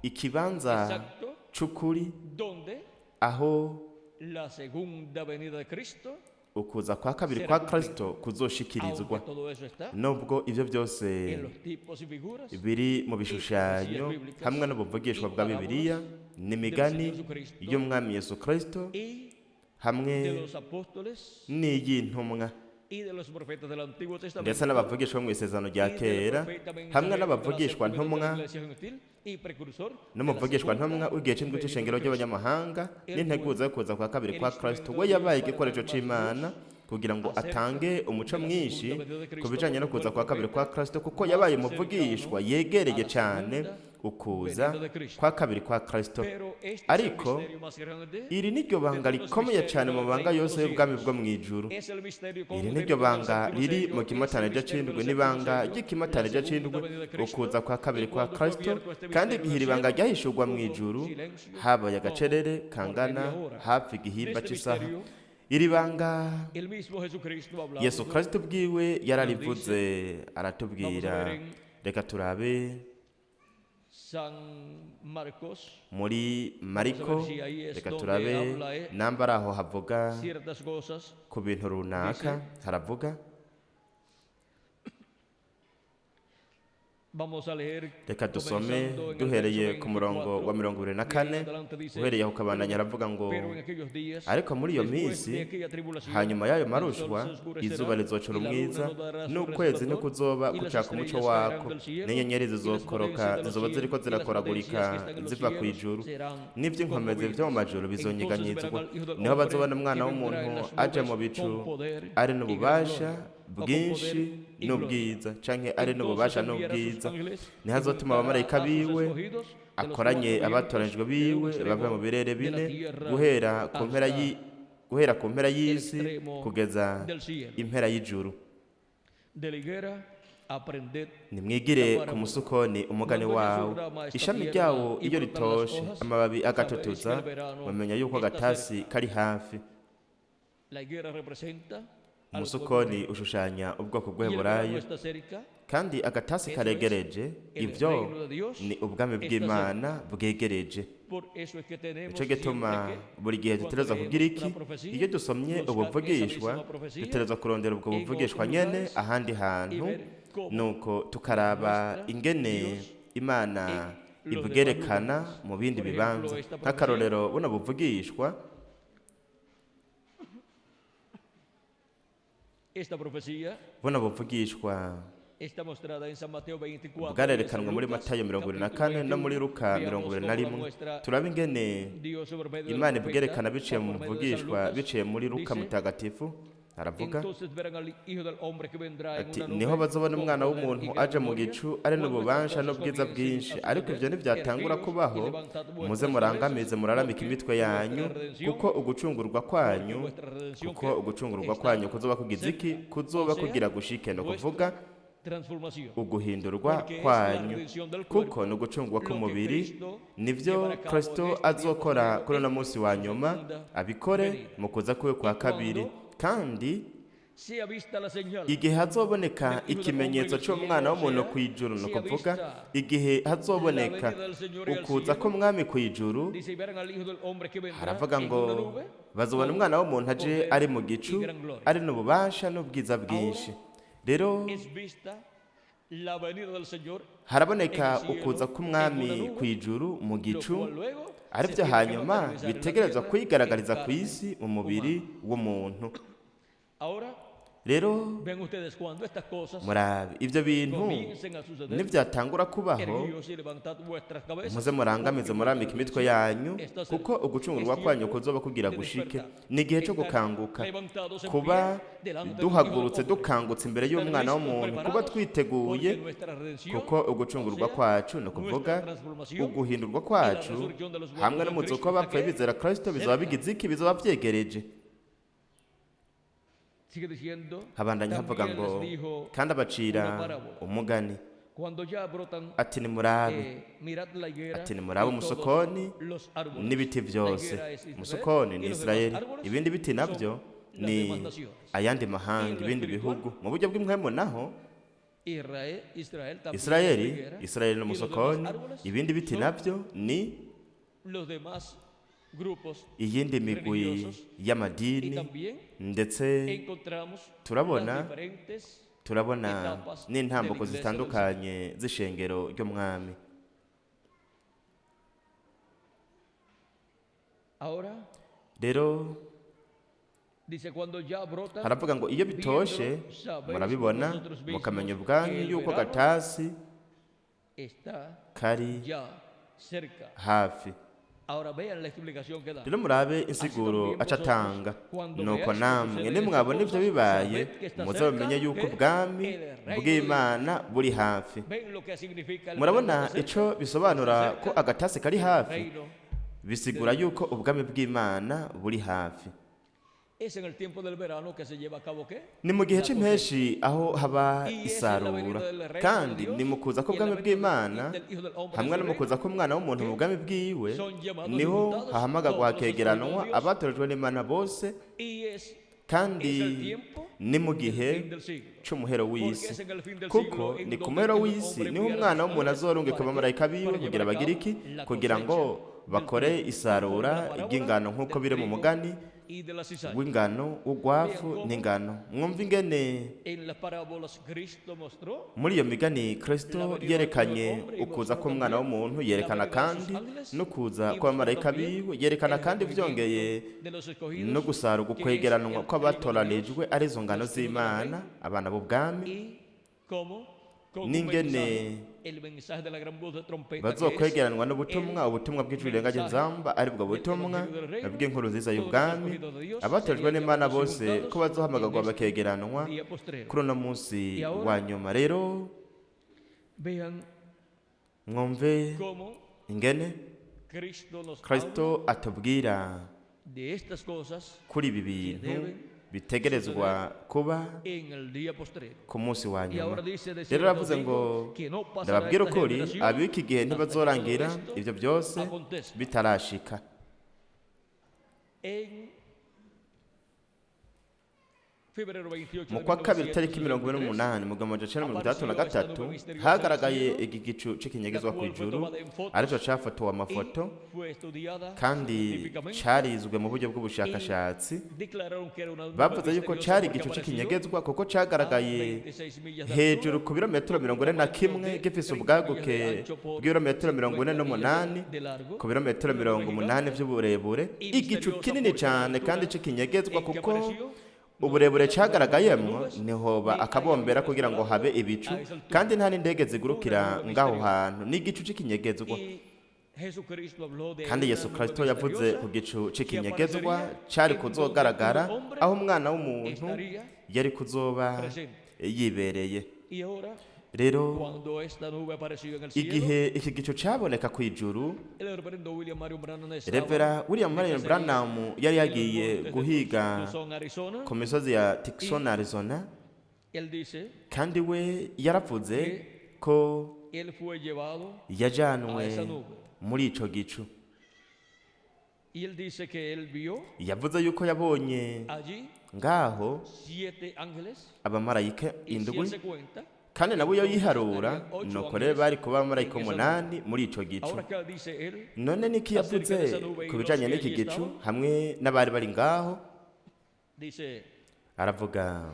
ikibanza exacto c'ukuri donde aho la segunda venida de Cristo, ukuza kwa kabiri kwa Kristo kuzoshikirizwa. aunque todo eso está Nubwo ivyo byose en los tipos y figuras biri mu bishushanyo hamwe n'ubuvugishwa bwa Bibiliya n'imigani y'Umwami Yesu Kristo y de hamwe los apóstoles n'iy'intumwa y de los profetas del Antiguo Testamento ndetse n'abavugishwa bo mu isezerano rya y del kera profeta hamwe mensajero de la n'abavugishwa séptima de la ntumwa iglesia gentil y precursor de la n'umuvugishwa segunda ntumwa w'igihe c'indwi venida de c'ishengero Cristo. ry'abanyamahanga n'integuza yo kuza kwa kabiri kwa Kristo. We yabaye igikoresho c'Imana kugira ngo atange umuco mwinshi ku bijanye no kuza kwa kabiri kwa Kristo, kuko yabaye umuvugishwa yegereye cane ukuza kwa kabiri kwa Kristo. Pero este es el Ariko misterio más grande, iri ni ryo banga rikomeye cyane mu mabanga yose y'ubwami bwo mu ijuru. es el misterio Iri contenido ni ryo en el banga séptimo riri sello, mu es el kimatanija misterio c'indwi, del n'ibanga séptimo sello, ry'ikimatanija la segunda c'indwi, venida de Cristo. ukuza kwa kabiri Y kwa cuando fue Kristo. abierto este Kandi misterio en igihe el iri banga cielo, ryahishurwa mu hubo ijuru, silencio habaye como agacerere por kangana media hora. hafi igihimba De este c'isaha. misterio, Iri banga el mismo Jesucristo hablando Yesu Kristo ubwiwe yararivuze, aratubwira. Reka turabe San Marcos muri Mariko, reka turabe namba ari aho havuga ciertas cosas. ku bintu runaka haravuga. Vamos a leer Reka dusome comenzando en el duhereye verso ku murongo 24 wa 24. y en adelante dice, Uhereye aho ukabandanya aravuga ngo: Pero en aquellos días, Ariko muri iyo después minsi, de aquella tribulación, hanyuma y'ayo el sol marushwa, se oscurecerá, izuba rizocura y la luna umwiza, no dará su n'ukwezi resplandor, ntikuzoba y las gucaka umuco estrellas caerán wako, del cielo, n'inyenyeri y las zizokoroka, potencias de los zizoba ziriko cielos, y las zirakoragurika potencias que están en los ziva ku cielos ijuru, serán n'ivy'inkomezi vyo mu majuru conmovidas. bizonyeganyezwa. Entonces verán al Hijo del Niho Hombre bazobona umwana que vendrá w'umuntu en las aje mu nubes bicu con poder ari y gran n'ububasha gloria, o con bwinshi poder y gloria. n'ubwiza, canke ari n'ububasha Entonces enviará sus n'ubwiza. ángeles Niho y azotuma juntará abamarayika a sus biwe escogidos de los akoranye cuatro abatoranijwe vientos, de un biwe extremo bave mu birere de la bine, tierra guhera ku mpera hasta guhera ku mpera y'isi extremo kugeza del cielo. impera y'ijuru. De la higuera aprended Nimwigire ku musukoni umugani wawo. Ishami ryawo iyo ritoshe, amababi agatutuza, bamenya yuko agatasi kari hafi. La higuera representa al pueblo Umusukoni hebreo. ushushanya ubwoko Y el verano bw'Heburayo, está cerca. kandi agatasi karegereje. El Ivyo reino de Dios ni ubwami está bw'Imana bwegereje. Por eso es que tenemos Nico gituma siempre que, buri gihe cuando dutegerezwa leemos kugira iki? la profecía, Iyo dusomye buscar ubuvugishwa, esa misma profecía dutegerezwa kurondera ubwo en buvugishwa otros nyene lugares ahandi hantu, y ver cómo nuko tukaraba muestra ingene Dios Imana en los demás ibwerekana lugares. mu bindi Por ejemplo, bibanza. esta profecía Nk'akarorero, buno buvugishwa, Esta profecía buno buvugishwa está mostrada en San Mateo 24 y en bwarerekanwa San muri Lucas, Matayo 24 capítulo no muri 21. Luka Veamos mirongo ibiri cómo na la rimwe. muestra Turaba ingene Dios por medio del Imana profeta ibwerekana biciye o mu por medio de San muvugishwa, Lucas. biciye muri Luka Dice, mutagatifu. Haravuga Entonces verán al Hijo del Hombre que vendrá en ati una niho nube bazobona con umwana poder w'umuntu y gran aje mu gloria. gicu ari Cuando estas n'ububasha cosas n'ubwiza comiencen bwinshi a ariko suceder, ivyo ntivyatangura erguíos y kubaho levantad muze vuestras murangamize cabezas, muraramike porque imitwe yanyu vuestra redención, kuko ugucungurwa porque kwanyu vuestra redención kuko que ugucungurwa está kwanyu kuzoba kugize iki cerca, kuzoba o sea, kugira gushike ni ukuvuga vuestra transformación. uguhindurwa Porque es la kwanyu redención del kuko cuerpo ni ugucungurwa lo que k'umubiri Cristo nivyo llevará a cabo en Kristo este día azokora postrero kuri uno en munsi wa su nyuma segunda abikore venida. mu kuza kwiwe kwa Y kabiri cuando kandi sea vista la señal igihe hazoboneka del Hijo del Hombre ikimenyetso en el cielo, c'umwana o w'umuntu sea, ku ijuru ni sea ukuvuga vista igihe la hazoboneka venida del Señor al ukuza cielo, k'umwami ku ijuru dice, y verán al Hijo del Hombre que vendrá haravuga en ngo una nube bazobona con umwana w'umuntu aje poder ari mu y gicu gran gloria. ari n'ububasha n'ubwiza bwinshi rero Es vista la venida del Señor haraboneka en el cielo, ukuza en una k'umwami nube, ku ijuru mu lo gicu cual luego se aribyo tiene que hanyuma materializar en la bitegerezwa tierra en kwigaragariza ku carne isi mu mubiri humana. w'umuntu Ahora rero vean ustedes cuando estas cosas murabe ibyo bintu comiencen a suceder, nibyatangura kubaho erguíos y levantad vuestras cabezas, muze murangamize porque vuestra murambike imitwe redención yanyu está kuko cerca. ugucungurwa Es kwanyu tiempo kuzoba kugira de gushike despertar, ni igihe cyo estar gukanguka levantados en kuba pie delante del Hijo del duhagurutse Hombre, dukangutse imbere estar y'umwana listos, w'umuntu kuba preparados, twiteguye porque nuestra redención, kuko o ugucungurwa sea, kwacu ni nuestra ukuvuga transformación uguhindurwa y la kwacu resurrección de los hamwe muertos en n'umuzuko Cristo está w'abapfuye ¿qué? bizera Kristo bizoba Cerca. bigize iki bizoba vyegereje Sigue diciendo, habandanya havuga también ngo les dijo kandi abacira una parábola. umugani Cuando ya brotan, ati nimurabe mirad la higuera ati nimurabe y todos umusokoni los árboles. n'ibiti La byose higuera es Israel umusokoni y ni los demás Israeli árboles ibindi biti son navyo las ni demás naciones. ayandi Y en mahanga lo ibindi espiritual, bihugu mu buryo bw'impwemu naho Israel, Israel también es la Israeli higuera Israeli ni y los demás umusokoni árboles ibindi biti son navyo ni los demás grupos iyindi migwi religiosos. Y y'amadini también ndetse encontramos las turabona diferentes turabona etapas de la n'intambuko iglesia del Señor. zitandukanye z'ishengero ry'umwami Ahora rero dice, cuando ya brotan, haravuga ngo iyo bitoshe viéndolo, sabéis murabibona vosotros mismos mukamenya que ubwanyu el yuko verano agatasi está kari ya cerca. hafi Ahora vean la explicación que da. rero murabe Así insiguro también aca vosotros, atanga cuando nuko veáis que namwe suceden estas nimwabona ivyo cosas, bibaye sabed que está muze cerca mumenye yuko que ubwami el reino de Dios. bw'Imana buri hafi Ven lo que significa el verano murabona está cerca. ico bisobanura Está ko cerca agatasi kari el hafi reino bisigura de Dios. yuko ubwami bw'Imana buri hafi Es en el tiempo del verano que se lleva a cabo ¿qué? ni mu gihe La cosecha. c'impeshi aho haba Y es en la isarura venida del reino de kandi Dios ni mu kuza y en la k'ubwami venida del, bw'Imana del Hijo del Hombre en hamwe su no mu kuza reino k'umwana w'umuntu mu que bwami bwiwe son llamados y niho juntados hahamagagwa todos los escogidos de hakegeranwa Dios. abatorejwe n'Imana bose Y es kandi el tiempo ni mu del gihe fin del siglo. c'umuhero Porque w'isi es en el fin del kuko siglo en ni ku donde muhero el Hijo del w'isi Hombre niho enviará umwana sus w'umuntu ángeles azorungika para qué? abamarayika biwe Para kugira llevar a bagire cabo iki la kugira ngo cosecha del bakore trigo, conforme isarura la parábola ry'ingano nk'uko del biri mu trigo mugani y de la cizaña. w'ingano Vean w'ugwafu cómo n'ingano mwumve ingene en las parábolas Cristo mostró muri iyo migani la Kristo venida del Hijo del yerekanye Hombre y ukuza mostró k'umwana también w'umuntu la yerekana venida de sus kandi ángeles no kuza y mostró kw'abamarayika también biwe yerekana el kandi vyongeye recogimiento de los no escogidos, gusarura que es ukwegeranwa el reino de Dios, kw'abatoranijwe arizo ngano los hijos del z'Imana reino, abana b'ubwami y cómo con un n'ingene mensaje, el mensaje de la gran voz de trompeta, que es bazokwegeranwa n'ubutumwa el ubutumwa bw'ijwi rirenga mensaje nzamba aribwo del butumwa Evangelio del Reino, bw'inkuru nziza todos los y'ubwami escogidos de Dios abatojwe serían n'Imana llamados y bose ko juntados en bazohamagarwa este bakegeranwa día postrero. kuri uno munsi Y ahora wa nyuma rero vean mwumve cómo ingene Cristo nos habla Kristo atubwira de estas cosas kuri ibi que bintu deben bitegerezwa suceder kuba en el día postrero. ku munsi wa Y nyuma ahora dice, de rero cierto aravuze digo ngo que no pasará ndababwira esta ukuri generación ab'iki gihe hasta que todo ntibazorangira esto ivyo byose acontezca. bitarashika En febrero 28 mu de kwa kabiri tariki mirongo ine 1963 n'umunani mu gihumbi amajana icenda mirongo itandatu na apareció esta gatatu nube misteriosa en el hagaragaye cielo, iki gicu la c'ikinyegezwa cual fue kw'ijuru tomada en fotos arico cafotowe amafoto y fue estudiada kandi científicamente carizwe mu buryo y bw'ubushakashatsi declararon que era una nube bavuze yuko misteriosa cari porque igicu apareció c'ikinyegezwa kuko a cagaragaye 26 millas de hejuru altura ku birometero con un mirongo ine na tamaño kimwe de gifise 30 millas de ubwaguke ancho por bw'ibirometero mirongo ine 50 millas n'umunani de largo, ku birometero una nube mirongo umunani gigante vy'uburebure y igicu misteriosa kinini porque la cane kandi altura c'ikinyegezwa en que kuko apareció no uburebure no pueden formar cagaragayemwo nubes ntihoba ni hay akabombera aviones kugira ngo volando habe ibicu a esa altura. kandi nta n'indege Una zigurukira nube ngaho misteriosa. hantu ni igicu c'ikinyegezwa Y Kandi Yesu Kristo yavuze ku gicu c'ikinyegezwa cari kuzogaragara aho umwana w'umuntu yari kuzoba yibereye. Rero igihe iki gicu caboneka ku ijuru, Revera William Marion Branham yari yagiye guhiga ku misozi ya Tucson, Arizona, kandi we yaravuze ko yajanwe muri ico gicu. Yavuze yuko yabonye ngaho abamarayika indwi, kandi nabo iyo yiharura nuko rero bari kuba abamarayika umunani muri ico gicu. None niki yavuze ku bijanye n'iki gicu hamwe n'abari bari ngaho? Aravuga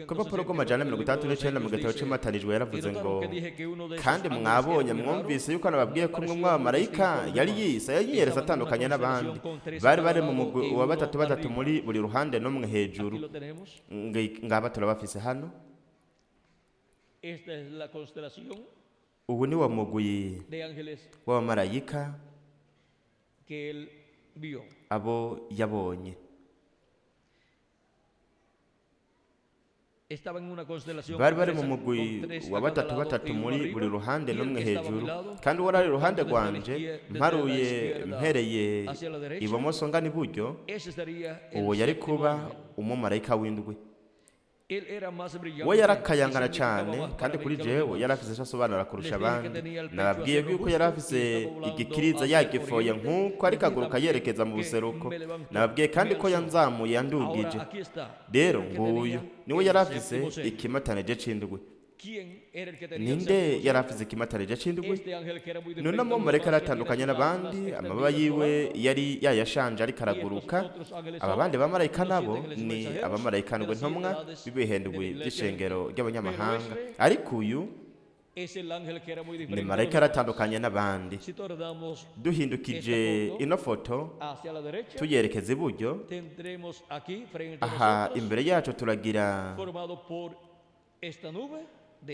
ku rupapuro rw'amajana 69 mu gitabo c'imatanijwe, yaravuze ngo: "Kandi mwabonye, mwumvise yuko nababwiye ko umwe mw'abamarayika yari yisa yanyiyereza atandukanye n'abandi. Bari bari mu mugwi wa batatu batatu muri buri ruhande n'umwe hejuru." Ngaba turabafise hano. Ubu ni wa mugwi w'abamarayika abo yabonye. Bari bari mu mugwi wa batatu batatu muri buri ruhande n'umwe hejuru, kandi uwari ari iruhande rwanje, mparuye mpereye ibumoso ngana iburyo, uwo yari kuba umumarayika w'indwi. We yarakayangana cyane, kandi kuri jewe yari afise icyo asobanura kurusha abandi. Nababwiye yuko yari afise igikiriza yagifoye nk'uko ariko aguruka yerekeza mu buseruko. Nababwiye kandi ko yanzamuye, yandugije. Rero nguyu niwe yari afise ikimatanije c'indwi. Ninde yari afise ikimatanije c'indwi? None umumarayika aratandukanye n'abandi, amababa yiwe yari yayashanje ariko araguruka. Aba bandi bamarayika nabo ni abamarayika ndwi, ntumwa b'ibihendwi by'ishengero ry'abanyamahanga, ariko uyu ni marayika aratandukanye n'abandi. Duhindukije ino foto tuyerekeza iburyo, aha imbere yacu turagira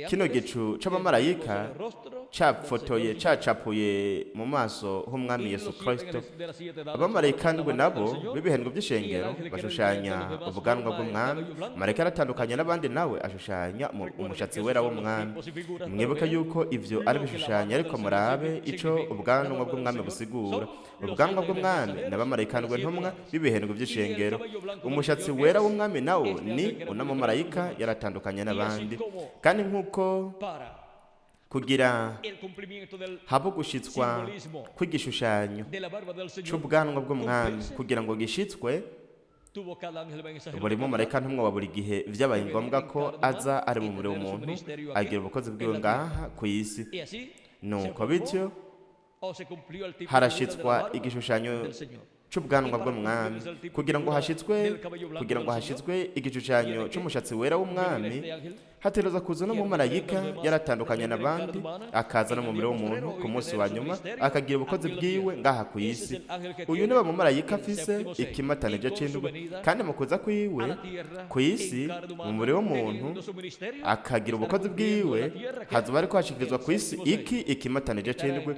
kino gicu c'abamarayika cafotoye, cacapuye mu maso h'umwami Yesu Kristo. Abamarayika ndwi nabo b'ibihendwa by'ishengero bashushanya ubwanwa bw'umwami. Marayika aratandukanye n'abandi nawe ashushanya umushatsi wera w'umwami. Mwibuke yuko ivyo ari bishushanyo, ariko murabe ico ubwanwa bw'umwami busigura. Ubwanwa bw'umwami n'abamarayika ndwi, ntumwa b'ibihendwa by'ishengero. Umushatsi wera w'umwami nawo ni uno mumarayika yaratandukanye n'abandi. Kandi nk'uko kugira habo gushitswa kw'igishushanyo c'ubwanwa bw'umwami, kugira ngo gishitswe, buri mumarayika ntumwa wa buri gihe vyabaye ngombwa ko aza ari mu mubiri w'umuntu, agira ubukozi bwiwe ngaha ku isi. Nuko bityo harashitswa igishushanyo c'ubwanwa bw'umwami. Kugira ngo hashitswe igishushanyo c'umushatsi wera w'umwami, hategerezwa kuza no mumarayika yaratandukanye n'abandi, akaza no mu mubiri w'umuntu ku munsi wa nyuma, akagira ubukozi bwiwe ngaha ku isi. Uyu niwe mumarayika afise ikimatanije c'indwi, kandi mu kuza kwiwe ku isi mu mubiri w'umuntu akagira ubukozi bwiwe, hazoba ariko hashikirizwa ku isi iki ikimatanije c'indwi.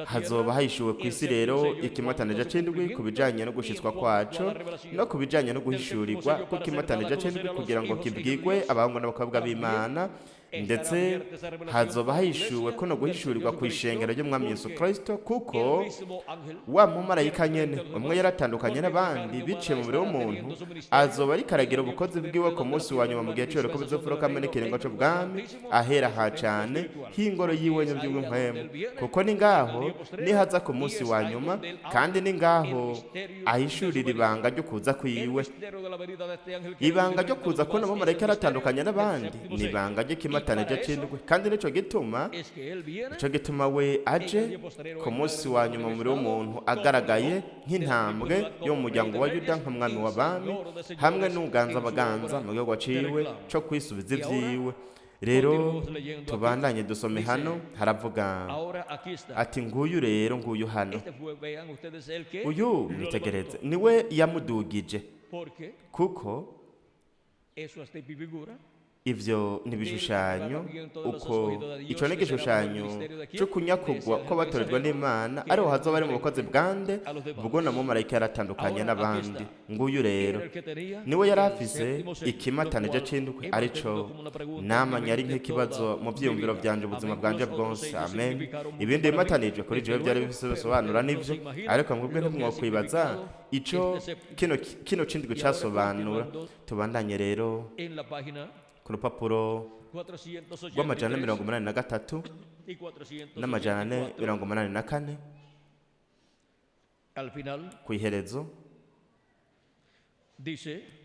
Hazoba hahishuwe ku isi rero ikimatanije c'indwi ku bijanye no gushitswa kwaco no ku bijanye no guhishurirwa kw'ikimatanije c'indwi, kugira ngo kibwigwe abahungu n'abakobwa b'Imana. Ndetse hazoba hahishuwe ko no guhishurirwa ku ishengero ry'umwami Yesu Kristo, kuko wa mumarayika nyene umwe yaratandukanye n'abandi biciye mu mubiri w'umuntu azoba ariko aragira ubukozi bwiwe ku munsi wa nyuma, mu gihe c'ibirori bizopfuruka hamwe n'ikiringo c'ubwami, ahera ha cane h'ingoro yiwe by'ubw'impwemu, kuko ni ngaho nihaza ku munsi wa nyuma, kandi ni ngaho ahishurira ibanga ryo kuza kwiwe. Ibanga ryo kuza kubona umumarayika yaratandukanye n'abandi ni ibanga ry'ikimatanije c'indwi, kandi nico gituma we aje ku munsi wa nyuma mu mubiri w'umuntu, agaragaye nk'intambwe yo mu muryango wa Yuda, nk'umwami w'abami hamwe n'uganza abaganza mu gihugu ciwe co kwisubiza ivyiwe. Rero tubandanye dusome hano. Haravuga ati: "Nguyu rero, nguyu hano." Uyu mwitegereze, niwe yamudugije, kuko Ivyo ni ibishushanyo, uko ico ni igishushanyo co kunyakugwa kw'abatorejwe n'Imana, ariho hazoba ari mu bukozi bwande bwo na mumarayika yaratandukanye n'abandi. Nguyu rero niwe yari afise ikimatanije c'indwi, arico namanye ari nk'ikibazo mu vyiyumviro vyanje ubuzima bwanje bwose. Amen. Ibindi bimatanijwe kuri jewe byari bifise bisobanura n'ivyo, ariko mwebwe ntimwokwibaza ico kino c'indwi casobanura. Tubandanye rero ku rupapuro rw'483 n'484. Ku iherezo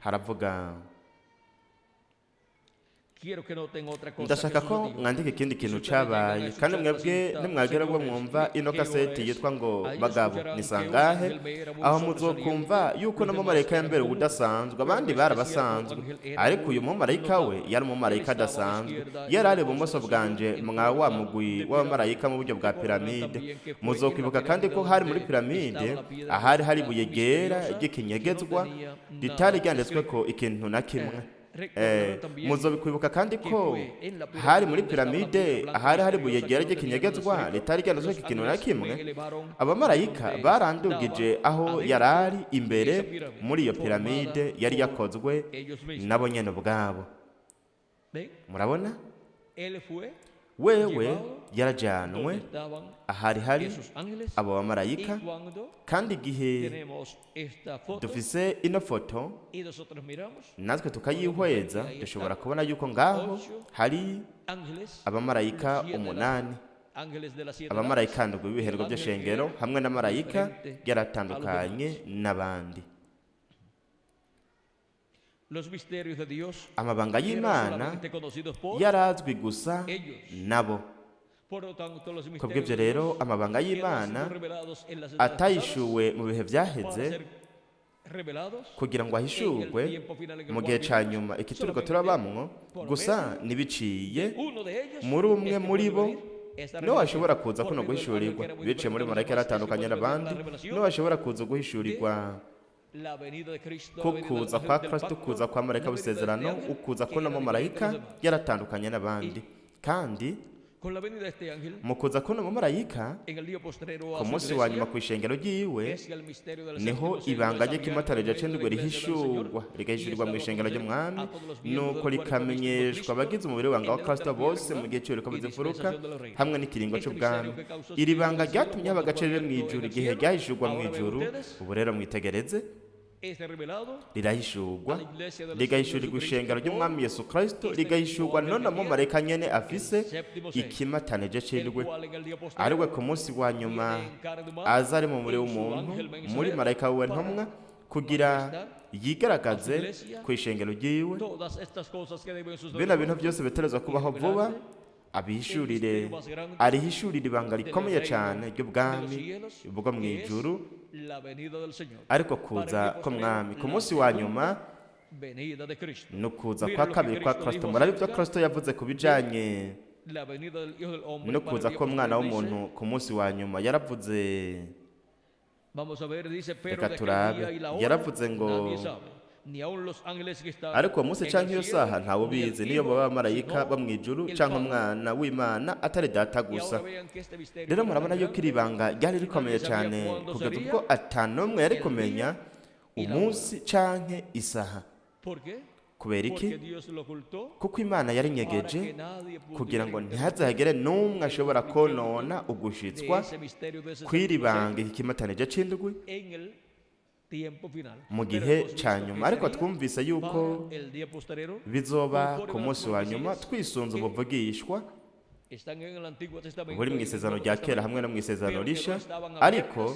haravuga: "Ndashaka ko mwandika ikindi kintu cabaye, kandi mwebwe nimwagera ubwo mwumva ino kaseti yitwa ngo Bagabo ni sangahe, aho muzokumva yuko no mumarayika yambere udasanzwe. Abandi barabasanzwe, ariko uyu mumarayika we yari umumarayika adasanzwe. Yari ari ibumoso bwanje mwa wa mugwi w'abamarayika mu buryo bwa piramide. Muzokwibuka kandi ko hari muri piramide ahari hari ibuye ryera ry'ikinyegezwa ritari ryanditsweko ikintu na kimwe. Muzobikwibuka kandi ko hari muri piramide ahari hari ibuye ryera ry'ikinyegezwa ritari ryanditsweko ikintu na kimwe. Abamarayika barandugije aho yarari imbere muri iyo piramide yari yakozwe nabo nyene ubwabo. Murabona, wewe yarajanwe ahari hari abo bamarayika. Kandi igihe dufise ino foto natwe tukayihweza, dushobora kubona yuko ngaho hari abamarayika 8, abamarayika ndwi b'ibiherwa by'ishengero, hamwe na marayika yaratandukanye n'abandi. Amabanga y'Imana yarazwi gusa nabo. Kubw'ibyo rero, amabanga y'Imana atayishuwe mu bihe byaheze kugira ngo ahishurwe mu gihe cya nyuma iki turiko turabamwo, gusa ntibiciye muri umwe muri bo niwe washobora kuza kuno guhishurirwa. Biciye muri marayika yaratandukanye n'abandi, niwe washobora kuza guhishurirwa ko kuza kwa Kristo, kuza kwa marayika w'isezerano, ukuza kuno mumarayika yaratandukanye n'abandi. Kandi mu kuza kuno mumarayika ku munsi wa nyuma ku ishengero ryiwe, niho ibanga ry'ikimatarije c'indwi rihishurwa, rigahishurirwa mu ishengero ry'Umwami, nuko rikamenyeshwa abagize umubiri w'ibanga wa Kristo bose mu gihe cy'uburiko buzimfuruka hamwe n'ikiringo c'ubwami. Iri banga ryatumye haba agacerere mw'ijuru igihe ryahishurwa mw'ijuru. Ubu rero mwitegereze, rirahishurwa, rigahishurirwa ishengero ry'Umwami Yesu Kristo, rigahishurwa none mumarayika nyene afise ikimatanije c'indwi, ariwe ku munsi wa nyuma aza ari mu mubiri w'umuntu muri marayika wiwe ntumwa, kugira yigaragaze ku ishengero ryiwe bino bintu byose biterezwa kubaho vuba, abihishurire, arihishurire ibanga rikomeye cyane ry'ubwami bwo mu ijuru, ariko kuza k'Umwami ku munsi wa nyuma ni ukuza kwa kabiri kwa Kristo. Murabe ibyo Kristo yavuze ku bijanye no kuza k'Umwana w'umuntu ku munsi wa nyuma. Yaravuze, reka turabe, yaravuze ngo: "Ariko uwo munsi canke iyo saha ntawe ubizi, niyo baba abamarayika bo mw'ijuru canke Umwana w'Imana, atari Data gusa." Rero murabona yuko iri banga ryari rikomeye cyane kugeza ubwo atanumwe yari kumenya umunsi canke isaha. Kubera iki? Kuko Imana yarinyegeje kugira ngo ntihazagere n'umwe ashobora konona ugushitswa kw'iri banga, iki kimatanije c'indwi, mu gihe cya nyuma. Ariko twumvise yuko bizoba ku munsi wa nyuma, twisunze ubuvugishwa buri mu Isezerano rya Kera hamwe no mu Isezerano Risha, ariko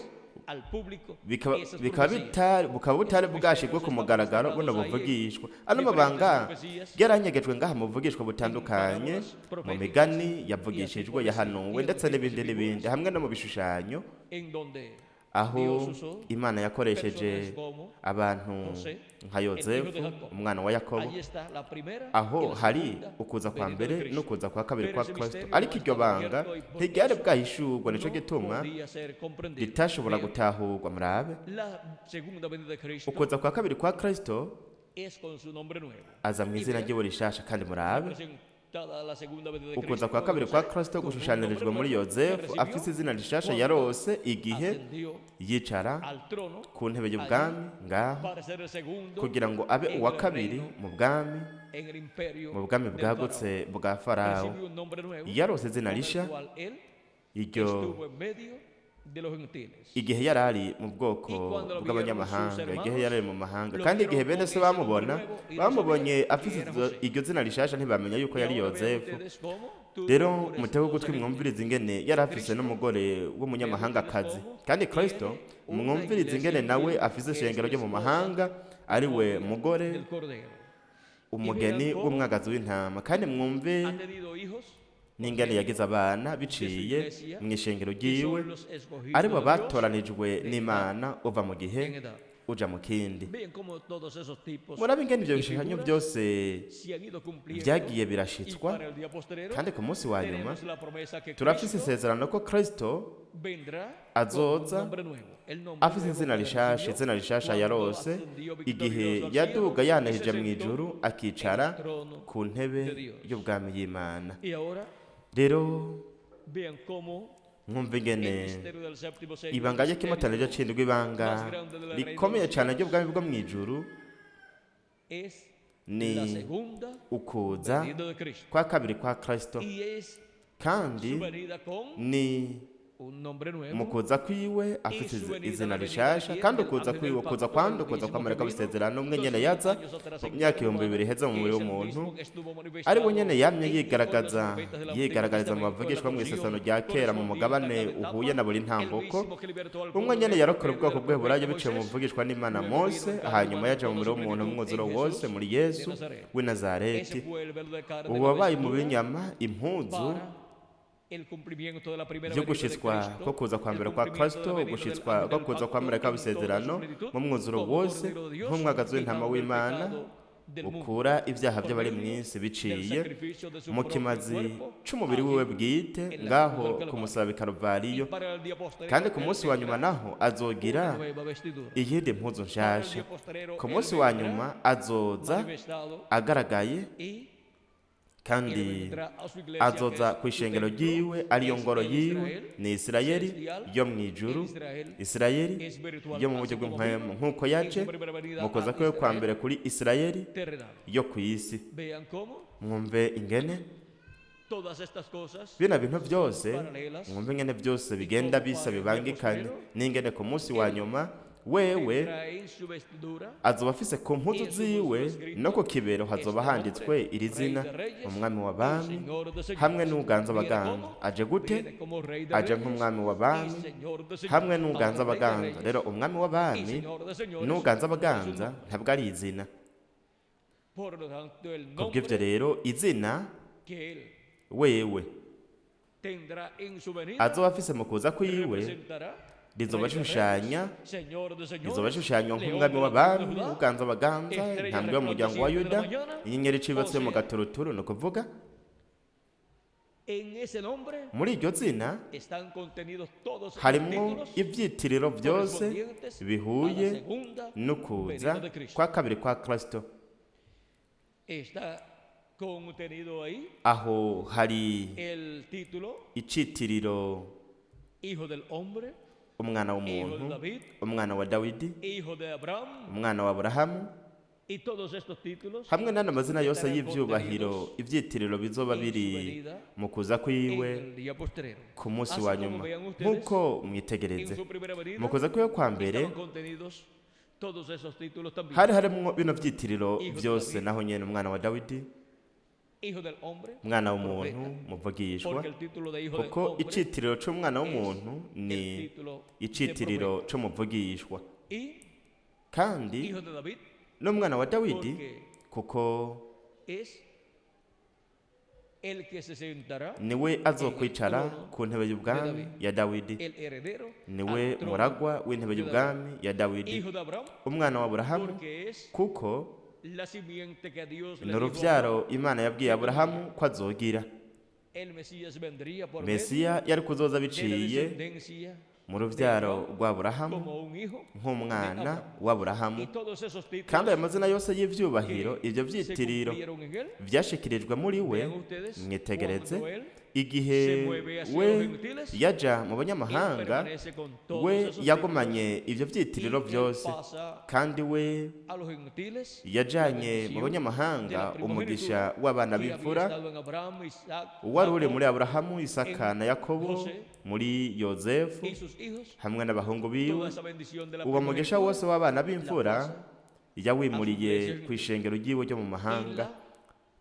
bukaba butari bwashirwe ku mugaragaro buno buvugishwa. Ano mabanga yaranyegejwe ngaha mu buvugishwa butandukanye, mu migani yavugishijwe, yahanuwe, ndetse n'ibindi n'ibindi, hamwe no mu bishushanyo, aho Imana yakoresheje abantu nka Yozefu, umwana wa Yakobo. Aho hari ukuza kwa mbere n'ukuza kwa kabiri kwa Kristo, ariko iryo banga ntiryari bwahishurwa, nico gituma ritashobora gutahurwa. Murabe, ukuza kwa kabiri kwa Kristo. Es con su nombre nuevo. Aza mu Y izina vean, ryiwe rishasha. Kandi murabe presentada la segunda venida de ukuza Cristo kwa en kabiri kwa José, Kristo con un nombre gushushanyirijwe muri nuevo que Yozefu recibió afise izina rishasha cuando yarose igihe ascendió yicara al trono ku ntebe y'ubwami ngaho para ser el segundo kugira ngo abe en uwa el kabiri reino, mu bwami, en el imperio mu bwami del bwagutse faraón. bwa Farawo. Recibió un nombre nuevo Yarose izina con el risha cual él iryo estuvo en medio de los gentiles. igihe yari ari mu bwoko Y cuando lo bw'abanyamahanga, vieron sus igihe yari ari mu mahanga. lo Kandi igihe vieron bene con se ese bamubona, nombre nuevo y no bamubonye sabían afise que era José. Iryo zina rishasha, ntibamenya yuko Y yari ahora vean Yozefu. ustedes cómo todo Rero por mutege esposa ugutwi gentil. mwumvirize ingene yari afise n'umugore w'umunyamahangakazi. Kandi Kristo mwumvirize ingene nawe afise ishengero ryo mu mahanga, ari we mugore, Del Cordero. umugeni w'umwagazi w'intama. Kandi mwumve Ha tenido hijos n'ingene yagize abana biciye mu ishengero que ryiwe, son los escogidos aribo de Dios batoranijwe n'Imana uva mu gihe en edad. uja mu kindi. Vean cómo todos esos tipos Murabe ingene ivyo y bishushanyo figuras byose se han ido cumpliendo. vyagiye Y birashitswa. para el día postrero Kandi ku munsi wa nyuma tenemos la promesa que turafise Cristo isezerano ko Kristo vendrá con un azoza nombre nuevo. El nombre afise nuevo izina que rishasha, recibió izina rishasha cuando yarose ascendió igihe victorioso al yaduga cielo y se yanahije mu sentó ijuru akicara en el trono ku ntebe de Dios. y'ubwami y'Imana. Y ahora Rero vean cómo mwumve el ingene misterio del séptimo sello, ibanga el ry'ikimataniro misterio c'indwi, ibanga rikomeye cane ry'ubwami bwo mu ijuru, es ni la segunda ukuza venida de Cristo. kwa kabiri kwa Kristo. Y es Kandi su venida con ni un nombre nuevo mu kuza kwiwe afise izina rishasha. Kandi ukuza kwiwe, ukuza kwandi, ukuza kwa marayika w'isezerano, umwe nyene yaza mu myaka 2000 iheze mu mubiri w'umuntu, ari we nyene yamye yigaragaza, yigaragariza mu bavugishwa mu isezerano rya kera mu mugabane uhuye na buri ntambuko, umwe nyene yarokora ubwoko bw'Heburayo biciye mu buvugishwa n'Imana Mose, hanyuma yaja mu mubiri w'umuntu mu mwuzuro wose muri Yesu w'i Nazareti. Ubu wabaye umubiri w'inyama, impuzu yo gushitswa ko kuza kwa mbere kwa Kristo, gushitswa ko kuza kwa marayika w'isezerano mu mwuzuro wose nk'umwagazi w'intama w'Imana ukura ibyaha by'abari mu isi biciye mu kimazi c'umubiri wiwe bwite ngaho ku musaraba i Karuvariyo. Kandi ku munsi wa nyuma naho azogira iyindi mpuzu nshasha. Ku munsi wa nyuma azoza agaragaye, kandi azoza ku ishengero ryiwe, ariyo ngoro yiwe, ni Isirayeli yo mu ijuru, Isirayeli yo mu buryo bw'impwemu, nk'uko yaje mu kuza kwiwe kwa mbere kuri Isirayeli yo ku isi. Mwumve ingene bino bintu byose, mwumve ingene byose bigenda bisa bibangikanye, n'ingene ku munsi wa nyuma wewe azoba afise ku mpuzu ziwe no ku kibero hazoba handitswe iri zina: umwami w'abami hamwe n'uganza abaganza. Aje gute? Aje nk'umwami w'abami hamwe n'uganza abaganza. Rero umwami w'abami n'uganza abaganza ntabwo ari izina. Kubw'ivyo rero izina wewe azoba afise mu kuza kwiwe rizoba rishushanya, rizoba rishushanywa nk'umwami w'abami, uganza abaganza, intambwe y'umuryango wa Yuda, inyenyeri icibatse mu gaturuturu. Ni ukuvuga muri iryo zina harimwo ibyitiriro byose bihuye n'ukuza kwa kabiri kwa Kristo. Aho hari icitiriro umwana w'umuntu, umwana wa Dawidi, umwana wa Aburahamu, hamwe n'ano mazina yose y'ivyubahiro, ivyitiriro bizoba biri mu kuza kwiwe ku munsi wa nyuma. Nk'uko mwitegereze mu kuza kwiwe kwa mbere hari harimwo bino vyitiriro byose naho nyene: umwana wa Dawidi, umwana w'umuntu, muvugishwa, kuko icitiriro c'umwana w'umuntu ni icitiriro c'umuvugishwa. Kandi n'umwana wa Dawidi, kuko niwe azokwicara ku ntebe y'ubwami ya Dawidi, niwe muragwa w'intebe y'ubwami ya Dawidi. Umwana wa Aburahamu, kuko ni uruvyaro Imana yabwiye Aburahamu ko azogira. Mesiya yari kuzoza biciye Mu rubyaro rw'Aburahamu, como un hijo de nk'umwana Abraham. w'Aburahamu. Y todos esos Kandi títulos ayo mazina yose y'ivyubahiro, que ivyo se vyitiriro cumplieron en él, vyashikirijwe muri we. vean ustedes Mwitegereze cuando él igihe se mueve hacia we los gentiles, yaja mu él banyamahanga, permanece con todos we esos títulos yagumanye ivyo y vyitiriro él vyose, pasa kandi we a los gentiles la yajanye mu bendición de la banyamahanga umugisha primogenitura w'abana que había b'imfura estado en Abraham, Isaac, wari uri Jacob muri Aburahamu, Isaka en na Yakobo, José muri Yozefu y sus hijos. hamwe n'abahungu biwe. Toda esa bendición de la Uwo mugisha primogenitura wose w'abana la b'imfura pasa yawimuriye a su iglesia ku ishengero ryiwe ryo mu y mahanga, la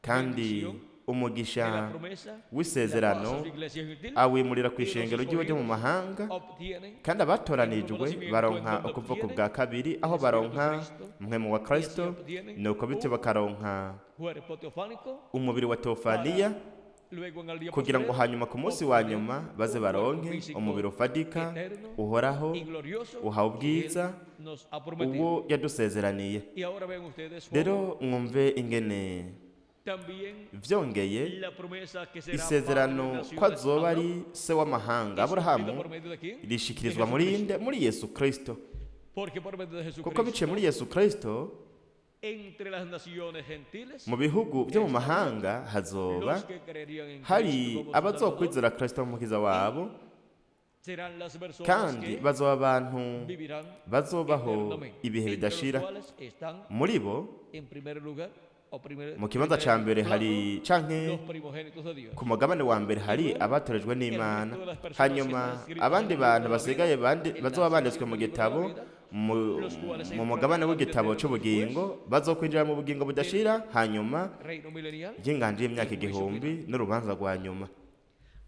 kandi bendición de umugisha la promesa la pasa w'isezerano a su iglesia gentil awimurira ku y los ishengero ryiwe ryo mu escogidos mahanga, obtienen kandi el nuevo abatoranijwe nacimiento en baronka donde ukuvuka obtienen ubwa kabiri, aho el Espíritu baronka Cristo mpwemu wa y así Kristo, obtienen nuko bityo un bakaronka cuerpo teofánico umubiri wa para teofaniya, luego en el día kugira ngo postrero hanyuma ku munsi wa obtener nyuma baze un cuerpo baronke físico umubiri ufadika eterno uhoraho y glorioso uhawe que Él ubwiza nos ha prometido. uwo yadusezeraniye. Y ahora vean ustedes cómo Rero mwumve ingene también vyongeye la promesa que será padre de isezerano ko naciones azoba Abraham ari se w'amahanga es cumplida Aburahamu por medio de quién? De rishikirizwa muri Jesucristo. nde? Muri Yesu Kristo, Porque por medio de kuko biciye Jesucristo muri Yesu Kristo entre las naciones gentiles mu bihugu byo mu estarán mahanga hazoba los que creerían en hari Cristo como su Salvador abazokwizera Kristo nk'umukiza wabo, serán las personas kandi que bazoba abantu vivirán bazobaho eternamente, ibihe entre los bidashira. cuales están Muri bo en primer lugar o primer, mu kibanza ca primer mbere plano hari canke los primogénitos de Dios. ku mugabane wa mbere Y hari luego abatorejwe el n'Imana, resto de las personas que están hanyuma escritas en abandi el libro bantu de la vida, basigaye bandi en la bazoba banditswe sección mu del libro de la gitabo vida, mu los cuales mu entrarán mugabane a la vida w'igitabo eterna c'ubugingo después bazokwinjira mu bugingo del budashira hanyuma reino milenial ry'inganji y y'imyaka el juicio 1000 final. n'urubanza rwa nyuma.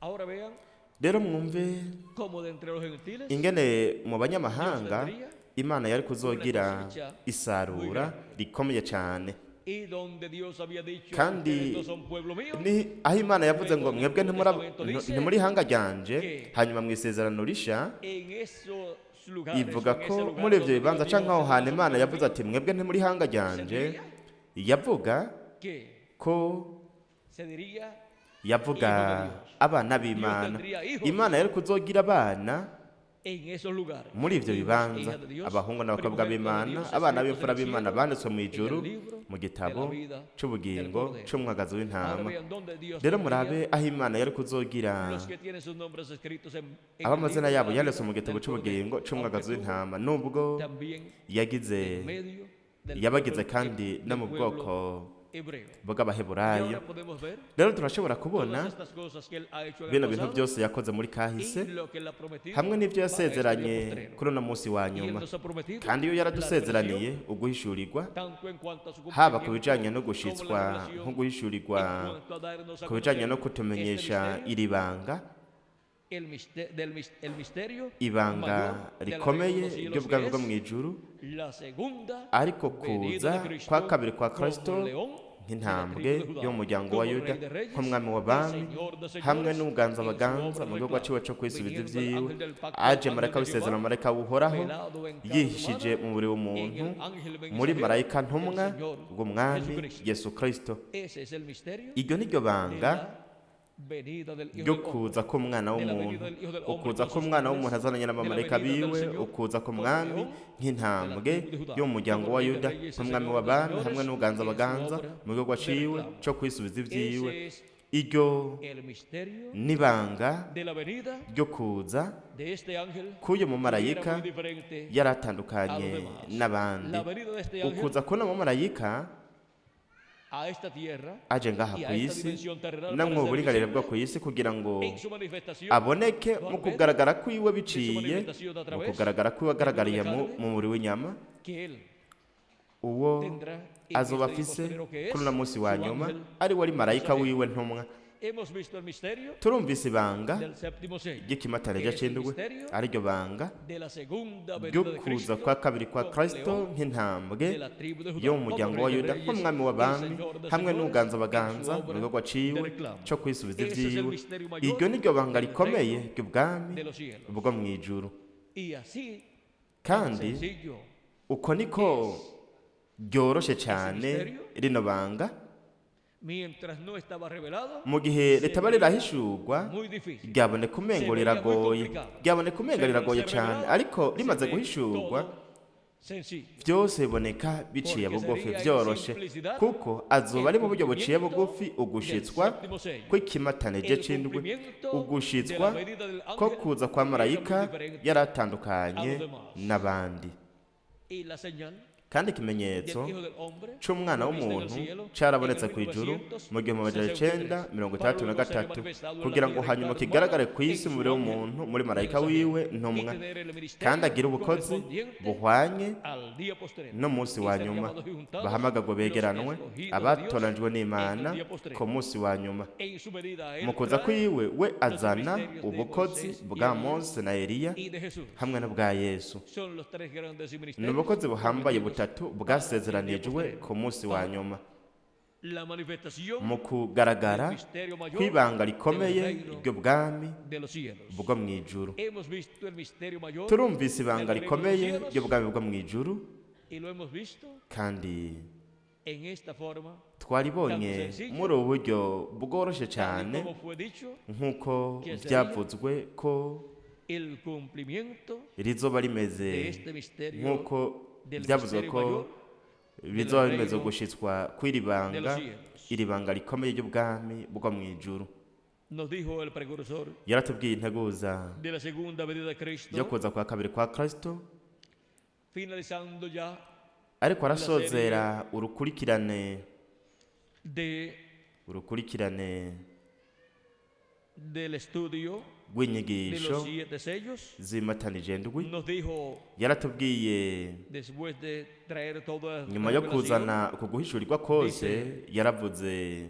Ahora vean Rero mwumve cómo de entre los gentiles ingene mu Dios banyamahanga tendría Imana yari una kuzogira cosecha muy isarura grande. rikomeye cane. Y donde Dios había dicho, ustedes Kandi no son pueblo mío, ni aho Imana yavuze ngo luego en el mwebwe Nuevo Testamento dice ntimuri ihanga ryanje, que hanyuma mu isezerano risha en esos lugares o ivuga en ko ese lugar muri ivyo donde Dios bibanza dijo, canke aho ustedes no hantu son Imana pueblo yavuze mío, ati mwebwe ntimuri ihanga se ryanje, diría yavuga que ko se diría yavuga hijo de Dios. abana Dios b'Imana. tendría hijos Imana yari kuzogira abana en esos lugares, muri ivyo hijos e bibanza, hijas de Dios, abahungu n'abakobwa primogénitos de b'Imana, Dios, abana escritos en b'imfura el b'Imana cielo, banditswe mu en el ijuru libro mu de la gitabo vida del c'ubugingo Cordero. c'umwagazi Ahora w'intama. vean dónde Dios Rero tendría murabe aho Imana yari kuzogira los que tienen sus nombres escritos en abo el amazina libro de yabo la yanditswe vida mu gitabo del Cordero, c'ubugingo aunque c'umwagazi tuvo w'intama, nubwo también yagize en medio del yabagize pueblo, kandi no del mu pueblo bwoko hebreo. Y bw'Abaheburayo. ahora podemos ver Rero turashobora kubona todas estas cosas que él ha hecho en el bino bintu pasado byose yakoze muri y kahise lo que él ha prometido hamwe n'ibyo para este día yasezeranye postrero. kuri uno munsi wa Y él nyuma. nos ha prometido Kandi iyo la yaradusezeraniye revelación uguhishurirwa, tanto en cuanto a su haba ku cumplimiento bijanye no como la gushitswa revelación nko guhishurirwa en cuanto a darnos a ku bijanye conocer no este kutumenyesha misterio, iri banga, el misterio ibanga mayor del reino de rikomeye los cielos, que ry'ubwami bwo es mu ijuru, la segunda ariko venida kuza de kwa Cristo kabiri kwa como Kristo león de la nk'intambwe tribu de Judá, yo mu muryango wa como Yuda, rey de reyes nk'umwami y w'abami señor de hamwe señores, n'uganza en su abaganza obra mu de gihugu ciwe reclamo, co kwisubiza viniendo el ivyiwe, ángel del pacto, aje ángel marayika de w'isezerano Jehová, marayika w'Uhoraho velado en carne yihishije humana, mu mubiri en w'umuntu el ángel muri mensajero marayika del ntumwa Señor bw'umwami Jesucristo. Yesu Kristo. Ese es el misterio Iryo ni ryo de banga la venida del Hijo ryo del Hombre, kuza k'umwana de la w'umuntu, venida del Hijo del Hombre ukuza con sus k'umwana w'umuntu ángeles, azananye de la n'abamarayika venida del biwe, Señor ukuza como k'umwami león de la nk'intambwe tribu de Judá, yo mu muryango como wa rey de Yuda, reyes y nk'umwami señor de w'abami hamwe señores, n'uganza en su abaganza obra mu gihugu de ciwe reclamo. co kwisubiza ivyiwe. Ese es Iryo el misterio n'ibanga de la venida ryo kuza de este ángel k'uyu que era mumarayika muy diferente a los yaratandukanye demás. n'abandi. La venida de este ángel Ukuza k'uno mumarayika a esta tierra aje ngaha y ku a esta isi dimensión terrenal no para mu ser buringanire bwo visible ku isi kugira ngo en su manifestación aboneke lo mu al ver kugaragara kwiwe de su biciye manifestación a mu través kugaragara kwiwe del velo de agaragariye mu carne mu mubiri w'inyama que él uwo tendrá en azoba este día afise postrero que kuri es uno munsi wa su nyuma ángel ari we ari marayika mensajero. wiwe ntumwa. Hemos visto el misterio Turumvise ibanga del séptimo sello, ry'ikimatare que es el c'indwi misterio ariryo banga de la segunda ryo venida de kuza Cristo kwa kabiri kwa como Kristo león nk'intambwe de la tribu de Judá, yo mu como muryango wa rey de Yuda reyes nk'umwami y w'abami señor de hamwe señores n'uganza en su abaganza mu obra gihugu de ciwe reclamo. co kwisubiza Ese es el ivyiwe. misterio mayor Iryo ni ryo banga del rikomeye reino ry'ubwami de los cielos. bwo mu ijuru. Y así tan Kandi sencillo uko niko es ryoroshe ese cyane misterio. rino banga. Mientras no estaba revelado, Mu gihe se ritaba veía rirahishurwa, muy difícil. ryaboneka umengo Se veía muy riragoye, complicado. ryaboneka umengo Pero al riragoye ser cyane, revelado, ariko se rimaze ve guhishurwa todo sencillo. byose biboneka biciye Porque bugufi, sería en byoroshe, simplicidad kuko azoba el ari mu buryo buciye cumplimiento bugufi del ugushitswa séptimo sello. kw'ikimatanije El c'indwi, cumplimiento de la ugushitswa venida del ko ángel kuza kwa era muy marayika diferente yaratandukanye a los demás. n'abandi. Y la señal Kandi del ikimenyetso Hijo del Hombre c'umwana fue vista en el w'umuntu cielo en carabonetse el kw'ijuru mu 1963, para luego ser 1963, manifestado en la kugira ngo tierra en hanyuma carne kigaragare humana ku isi en su umubiri ángel w'umuntu muri marayika mensajero, wiwe y ntumwa, tener el kandi ministerio agire ubukozi correspondiente buhwanye al día postrero, n'umunsi y wa ser nyuma, llamados y juntados bahamagagwe los begeranwe escogidos de Dios abatoranijwe en n'Imana el día postrero. ku munsi wa nyuma. En su venida Mu él kuza trae kwiwe we los azana misterios de ubukozi Moisés y bwa Elías Mose na Eliya y de Jesús. hamwe n'ubwa Yesu. Son los tres grandes Ni ministerios ubukozi buhambaye prometidos butatu para el día bwasezeranijwe postrero. ku munsi wa Para nyuma, la manifestación mu kugaragara del misterio mayor kw'ibanga del rikomeye reino ry'ubwami de los cielos. bwo mu ijuru. Hemos visto el misterio mayor Turumvise ibanga del reino de los rikomeye cielos ry'ubwami bwo mu ijuru, y lo hemos visto kandi en esta forma, twaribonye muri ubu buryo bworoshe tal y cyane, como fue dicho, nk'uko byavuzwe ko el cumplimiento rizoba rimeze, de este misterio nk'uko del byavuzwe misterio ko mayor bizoba del bimeze reino gushitswa kw'iri de banga, los cielos. iri banga rikomeye ry'ubwami bwo mu ijuru. Nos dijo el precursor Yaratubwiye integuza de la segunda venida de yo Cristo, kuza kwa kabiri kwa Kristo, finalizando ya ariko arasozera urukurikirane de, urukurikirane del estudio de rw'inyigisho los siete sellos. zimatanije ndwi. Nos dijo, Yaratubwiye después de traer toda esta nyuma yo revelación, kuzana uku guhishurirwa kose, yaravuze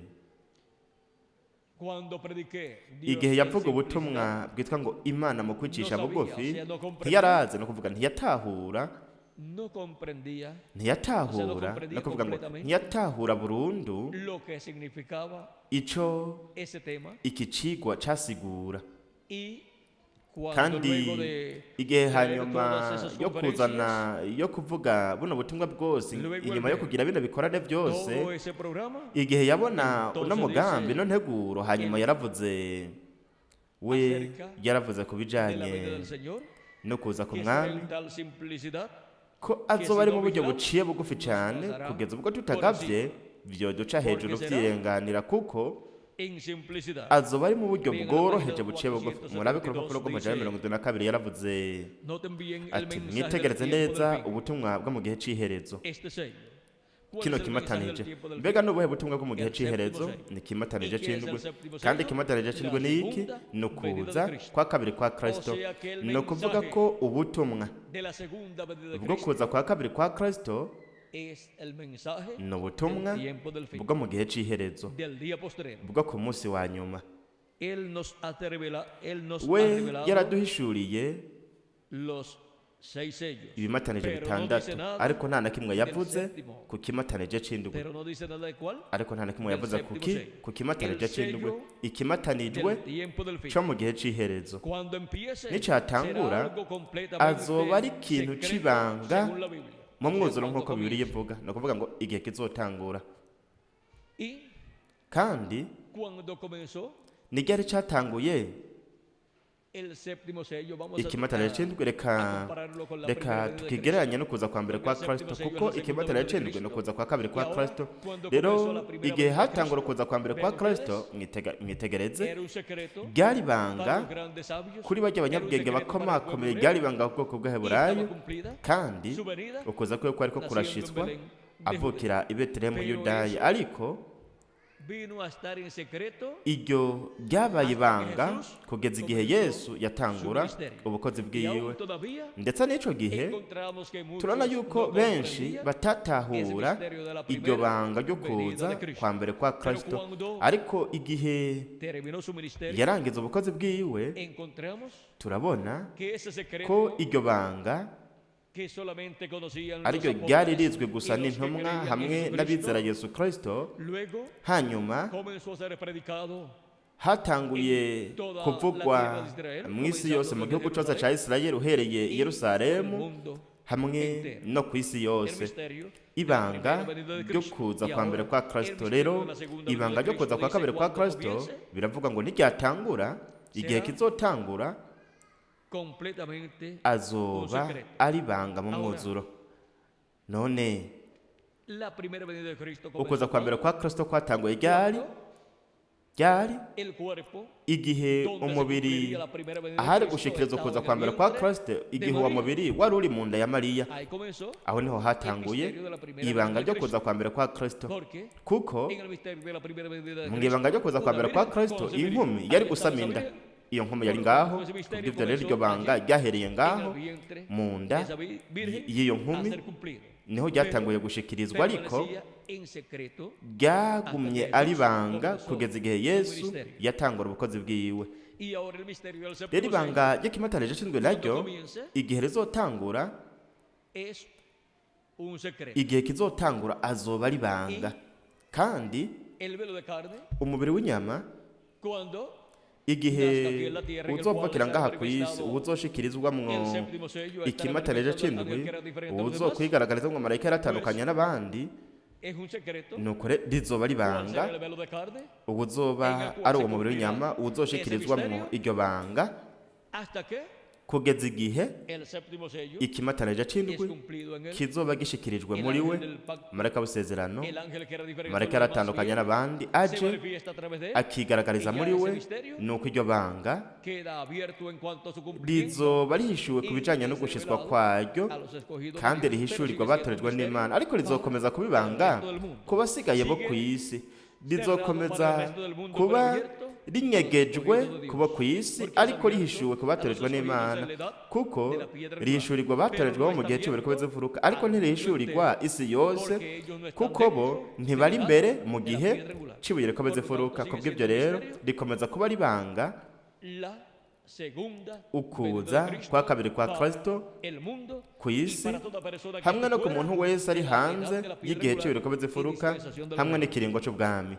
cuando prediqué Dios igihe en yavuga simplicidad, ubutumwa bwitwa ngo Imana mu kwicisha No sabía, bugufi, o sea, no comprendía. ntiyarazi, no kuvuga ntiyatahura, no comprendía ntiyatahura, comprendía no kuvuga ngo completamente. ntiyatahura burundu lo que significaba ico ese tema. iki cigwa casigura. Y cuando Kandi luego de igihe traer hanyuma todas esas yo kuzana conferencias, yo kuvuga buno butumwa bwose, Luego inyuma yo el- kugira bino bikorane byose, todo ese programa, igihe yabona Entonces uno mugambi dice, ino nteguro, hanyuma el- yaravuze we acerca yaravuze ku de la venida bijanye del Señor, no kuza ku que será mwami, en tal simplicidad ko que azoba si ari no mu buryo vigilamos, buciye bugufi nos cyane, pasará kugeza ubwo por tutagavye vyoduca hejuru Porque será vyirenganira, kuko en simplicidad. azoba ari mu buryo Bien, en la bworoheje página buciye bugufi. Murabe ku rupapuro rw'amajana 72 yaravuze Noten bien el ati mensaje del mwitegereze tiempo neza del fin. ubutumwa bwo mu gihe c'iherezo, Este sello. ¿Cuál kino es el mensaje del kimatanije. tiempo del Mbega fin? ni ubuhe butumwa bwo mu gihe El séptimo c'iherezo? sello. Ni ikimatanije ¿Y qué es el c'indwi. séptimo Kandi sello? ikimatanije c'indwi La ni iki? segunda Ni venida ukuza de Cristo. kwa kabiri kwa Kristo. O sea que el Ni ukuvuga mensaje ko ubutumwa de la segunda venida de bwo Cristo kuza kwa kabiri kwa Kristo es el mensaje ni ubutumwa del tiempo del fin, bwo mu gihe c'iherezo, del día postrero. bwo ku munsi wa nyuma. Él nos ha revelado, él nos ha We revelado yaraduhishuriye los seis sellos, ibimatanije pero no bitandatu, dice nada, ariko nta na kimwe yavuze séptimo. ku kimatanije c'indwi, pero no dice nada de cuál, ariko nta na kimwe del yavuze séptimo kuki sello. ku kimatanije El c'indwi, sello ikimatanijwe del tiempo del fin. co mu gihe c'iherezo. Cuando empiece, Nicatangura, será algo completamente azoba ari ikintu secreto c'ibanga según la Biblia. mu O sea, mwuzuro cuando nk'uko Bibiliya comience. ivuga, ni ukuvuga ngo igihe kizotangura. Y Kandi cuando comenzó ni ryari catanguye el séptimo sello, vamos ikimatanije c'indwi? Reka a compararlo con la reka primera venida de tukigereranye no kuza kwa mbere kwa Porque el Kristo, séptimo sello kuko es la segunda ikimatanije venida de c'indwi ni Cristo. ukuza kwa kabiri Y kwa ahora, Kristo. cuando Rero comenzó la primera igihe venida de hatangura Cristo, ukuza kwa mbere kwa vean Kristo, ustedes, mwitegereze, era un secreto ryari para ibanga los grandes sabios, kuri barya era un banyabwenge secreto para el pueblo bakomakomeye, hebreo, ryari ibanga ku bwoko y bw'Abaheburayo, estaba cumplida kandi su venida ukuza kwe kwariko naciendo en kurashitswa Belén de avukira i Betelehemu Pero Yudaya, eso ariko vino a estar en secreto iryo ryabaye hasta que ibanga Jesús kugeza igihe comenzó Yesu su yatangura ministerio. ubukozi Y bwiwe. aún todavía Ndetse n'ico gihe encontramos que muchos turabona yuko no benshi comprendían ese batatahura misterio de la iryo primera banga ryo venida kuza de Cristo. kwa mbere kwa Pero Kristo. cuando Ariko igihe terminó su ministerio, yarangiza ubukozi bwiwe, encontramos turabona que ese ko secreto iryo banga que solamente conocían los ariryo ryari apóstoles rizwi y gusa los que n'intumwa creían en hamwe Jesucristo, n'abizera Yesu Kristo, luego hanyuma comenzó a ser predicado hatanguye toda kuvugwa la tierra de Israel, mu isi yose, mu comenzando gihugu desde cyose cya Isirayeli, uhereye i y Yerusalemu el mundo hamwe entera. no ku isi El yose. misterio de la Ibanga primera venida de ryo Cristo. kuza Y kwa mbere ahora, kwa el Kristo. misterio Rero de la segunda ibanga venida de ryo kuza Cristo kwa dice kabiri kwa cuando Kristo comience biravuga ngo ntiryatangura, igihe será kizotangura completamente un azoba secreto. ari ibanga mu Ahora, mwuzuro. None la primera venida de Cristo ukuza comenzó kwa mbere cuando kwa Kristo kwatanguye ryari? Ryari? el cuerpo Igihe donde se umubiri cumpliría la primera venida de ahari Cristo gushikirizwa estaba ukuza en kwa el mbere kwa vientre Kristo, de igihe uwo María. mubiri wari uri mu nda ya Mariya, Ahí comenzó aho niho el hatanguye misterio de la primera ibanga venida de ryo kuza Cristo. kwa mbere kwa Kristo, Porque kuko en el misterio de la primera venida de mu Cristo, ibanga ryo kuza kwa una mbere kwa virgen Kristo concebiría. inkumi Ahí yari estaba gusama esa inda. virgen. Iyo nkumi Por yari lo ngaho. tanto, ese misterio Kubw'ivyo rero iryo comenzó banga allí, ryahereye en el ngaho vientre mu de nda esa virgen, y'iyo a nkumi, ser cumplido. niho Pero ryatanguye gushikirizwa, ariko permanecía en secreto ryagumye hasta que ari Jesús ibanga comenzó kugeza igihe su Yesu ministerio. yatangura ubukozi bwiwe. Y ahora el misterio del Rero séptimo sello, ibanga ry'ikimatanije c'indwi cuando naryo comience, igihe rizotangura, es un secreto. igihe kizotangura azoba ari ibanga. Y Kandi el velo de carne, umubiri w'inyama, cuando igihe nazca aquí en la tierra en el cual uzovukira estará ngaha ku isi, manifestado uwuzoshikirizwamwo el séptimo sello, estará ikimatanije manifestado el c'indwi, ángel que era diferente a los demás, uwuzokwigaragarizamwo marayika yaratandukanye pues n'abandi, es un secreto. nuko rero rizoba ari ¿Cuál ibanga. será el velo de carne? En Uwuzoba el cual ari se uwo mubiri cumplirá w'inyama ese uwuzoshikirizwamwo misterio iryo banga hasta que kugeza igihe el séptimo sello ikimatanije es c'indwi cumplido en él. kizoba gishikirijwe El muri we. ángel del pacto, Marayika w'isezerano, el ángel que era diferente a marayika los demás, yaratandukanye viene, n'abandi, se aje manifiesta a través de él, akigaragariza y ya muri ese we, misterio nuko iryo banga queda abierto en cuanto a su cumplimiento rizoba rihishuwe ku y bijanye no es gushitswa revelado kwaryo, a los escogidos de kandi Dios. Pero rihishurirwa sigue siendo un abatorejwe misterio n'Imana, ariko para rizokomeza kuba el ibanga resto del mundo. ku basigaye bo Sigue ku isi, cerrado para el rizokomeza resto del mundo, pero kuba abierto a los rinyegejwe escogidos de kuba Dios. ku isi, Porque es ariko abierto rihishuwe ku a los batorejwe escogidos n'Imana, en la edad kuko de la piedra angular. rihishurirwa Pero abatorejwe no bo mu está gihe c'uburiko abierto bw'imfuruka, ariko al mundo ntirihishurirwa entero, isi yose, porque ellos no están kuko bo dentro de la ntibari edad imbere mu de la gihe piedra angular. c'ibuye rikomeza Por lo tanto, imfuruka. sigue Kubw'ivyo siendo un rero misterio rikomeza kuba ari ibanga la segunda venida de ukuza kwa Cristo kabiri kwa para Kristo el mundo ku y isi, para toda persona que hamwe esté no ku fuera muntu wese ari de la edad hanze de la piedra y'igihe angular c'ibuye rikomeza y imfuruka dispensación del hamwe reino. n'ikiringo c'ubwami.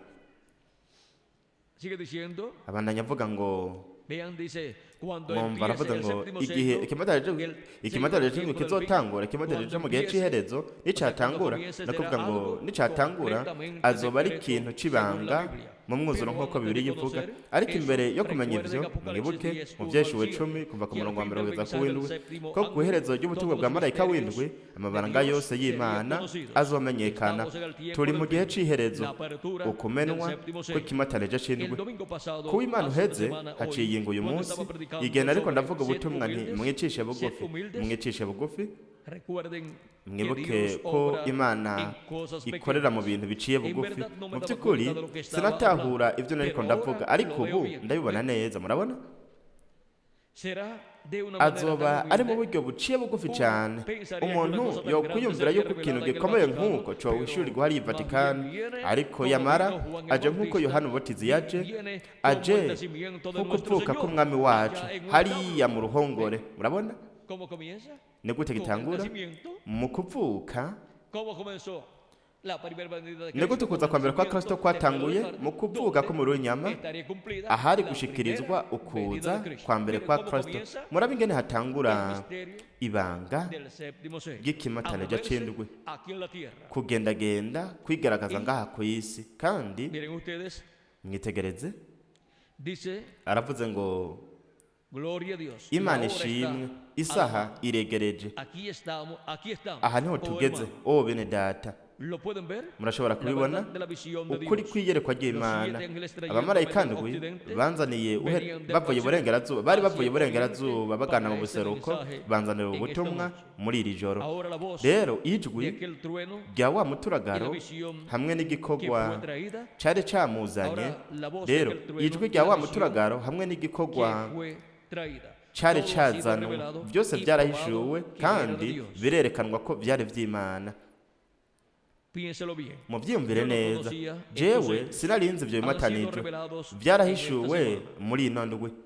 Sigue diciendo, Abandanya avuga ngo vean, dice, cuando mwumva empiece aravuze el ngo séptimo igihe sello, el sello ikimatarije del c'indwi tiempo del fin, kizotangura, ikimatarije cuando co mu gihe empiece, c'iherezo o sea, cuando nicatangura, comience no será kuvuga ngo algo nicatangura completamente azoba ari secreto ikintu según la c'ibanga Biblia. mu mwuzuro Pero nk'uko antes de Bibiliya ivuga. conocer Ariko eso, imbere yo kumenya recuerden ivyo, Apocalipsis mwibuke 10, mu 1 al vyeshuwe 7, 10 kuva ku que al murongo wa fin mbere del kugeza ku mensaje del w'indwi, séptimo ko ku ángel, iherezo ry'ubutumwa todos bwa los marayika misterios w'indwi de amabanga Dios yose serían y'Imana conocidos. azomenyekana. Estamos en el tiempo Turi del mu gihe fin, c'iherezo, la apertura del ukumenwa séptimo sello. kw'ikimatarije El c'indwi. domingo pasado, Kuba Imana hace una uheze semana, haciye hoy, ingo uyu cuando munsi, estaba predicando igihe nariko sobre ndavuga sed ubutumwa nti humildes, mwicishe sed bugufi, humildes, mwicishe bugufi, recuerden que mwibuke Dios ko obra Imana en cosas ikorera mu pequeñas. bintu biciye En bugufi. verdad no Mu me daba by'ukuri cuenta de lo que estaba sinatahura hablando, ivyo nariko pero ndavuga, ahora ariko lo veo ubu bien. ndabibona ¿Ven? neza. Murabona, Será de una manera azoba tan ari mu humilde. buryo buciye bugufi Uno cyane. pensaría que una Umuntu cosa tan grande yokwiyumvira sería yuko ikintu revelada en el gikomeye Vaticano, nk'uko cohishurirwa pero hariya i más bien Vatikani, viene ariko como yamara vino Juan el aje nk'uko Bautista, Yohana Umubatizi yaje, viene como aje el nacimiento de nk'uko nuestro uvuka Señor, k'umwami wacu allá en un hariya establo. mu ruhongore. ¿Ven? Murabona ¿Cómo comienza? ni gute Con el gitangura? nacimiento. Mu kuvuka. ¿Cómo comenzó la primera venida de Ni Cristo? gute Con ukuza el kwa mbere kwa nacimiento Kristo del velo de kwatanguye? carne, Mu kuvuka donde k'umubiri w'inyama estaría cumplida ahari la gushikirizwa primera venida ukuza de Cristo. kwa mbere Miren kwa cómo Kristo. comienza Murabe ingene el hatangura misterio ibanga del séptimo sello, a ry'ikimatanija moverse c'indwi, aquí en la tierra. kugendagenda kwigaragaza Y ngaha ku isi. Kandi miren ustedes, mwitegereze, dice, aravuze ngo gloria a Dios, la Imana hora está ishimwe, a la isaha mano. iregereje. Aquí estamos, Aha niho oh tugeze, hermano. o bene data. ¿Lo pueden ver? Murashobora La kubibona verdad de la visión de ukuri Dios. kw'iyerekwa Los ry'Imana. siete ángeles trayendo Abamarayika del ndwi occidente banzaniye venían del bavuye occidente iburengerazuba, bari hacia bavuye el oriente iburengerazuba bagana mu para este buseruko, mensaje banzanira en esta ubutumwa noche. muri iri joro. Ahora la voz Rero de ijwi aquel trueno rya wa y la muturagaro visión hamwe que n'igikorwa fue traída, cari camuzanye, ahora la voz de rero aquel trueno ijwi y rya la wa visión muturagaro hamwe que n'igikorwa fue traída. cari Todo ha sido cazanwe, revelado byose y probado byarahishuwe que era de kandi Dios. birerekanwa ko byari vy'Imana. Piénselo bien. Muvyiyumvire Yo no neza, conocía estos jewe hechos. sinarinzi ivyo Han sido bimatanijwe, revelados en esta vyarahishuwe semana. muri ino ndwi.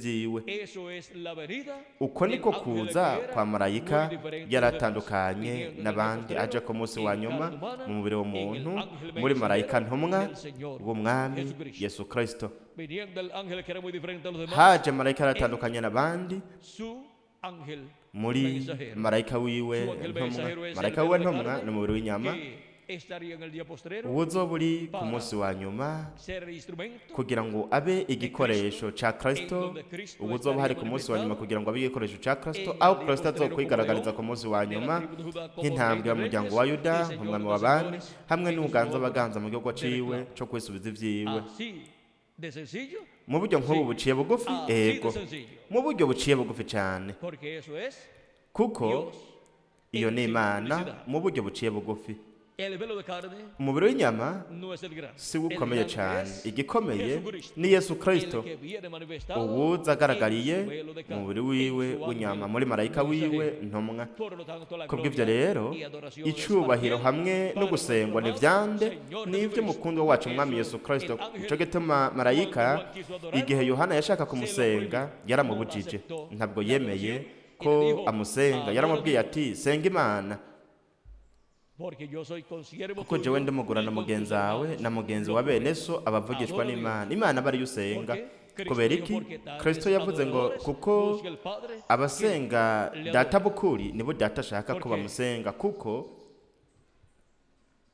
vyiwe. Eso es la venida Uko del niko ángel kuza que era kwa marayika muy diferente de los demás, yaratandukanye viniendo en el n'abandi, día aje ku postrero, munsi en wa carne nyuma humana, mu mubiri en el w'umuntu, ángel muri marayika mensajero ntumwa del Señor w'umwami Jesucristo. Yesu Kristo. Viniendo el ángel que era muy diferente a los demás, Haje marayika yaratandukanye n'abandi su ángel Muri mensajero. marayika wiwe Su ángel ntumwa. mensajero es el Marayika wiwe velo de ntumwa carne ni umubiri w'inyama que estaría en el día postrero uzoba uri ku munsi wa nyuma ser el instrumento kugira ngo abe igikoresho ca Kristo, uzoba hari ku munsi wa nyuma kugira ngo abe igikoresho ca Kristo, aho Kristo azokwigaragariza ku munsi wa nyuma nk'intambwe y'umuryango wa Yuda, nk'umwami wa bami, hamwe n'ubuganza abaganza mu gihugu ciwe co kwisubiza ivyiwe. Así de sencillo, Mu buryo nk'ubu buciye bugufi, así ego, de sencillo, mu buryo buciye bugufi cane, porque eso es kuko Dios iyo en ni Imana simplicidad. mu buryo buciye bugufi. El velo de carne Umubiri w'inyama no es el gran. si wo El ukomeye grande cane, es igikomeye Jesucristo, ni Yesu Kristo, el que viene manifestado uwuza agaragariye en su velo de mu carne, mubiri wiwe en su w'inyama, ángel muri marayika wiwe mensajero. ntumwa. Por lo tanto, la Kubw'ivyo gloria rero, y adoración es icubahiro para hamwe él, no para gusengwa nuestro ni vyande amado Señor n'ivyo Jesucristo. mukundwa wacu umwami Eso, Yesu Kristo. el ángel, Nico gituma marayika cuando Juan quiso adorarlo, igihe Yohana yashaka kumusenga se lo prohibió. yaramubujije, No aceptó ntabwo la yemeye adoración y ko le dijo, amusenga. Yaramubwiye "Adora ati: "Senga Imana, porque yo soy consiervo kuko tuyo jewe ndimugura y na con tus mugenzi wawe hermanos na mugenzi los wa bene profetas. so abavugishwa Adora a Dios." n'Imana. Imana aba ariyo usenga." ¿Por qué? Cristo Kubera dijo, iki? "Porque tales Kristo yavuze ngo adoradores kuko busca el Padre abasenga que le data adore." bukuri nibo data ashaka ko Porque bamusenga, kuko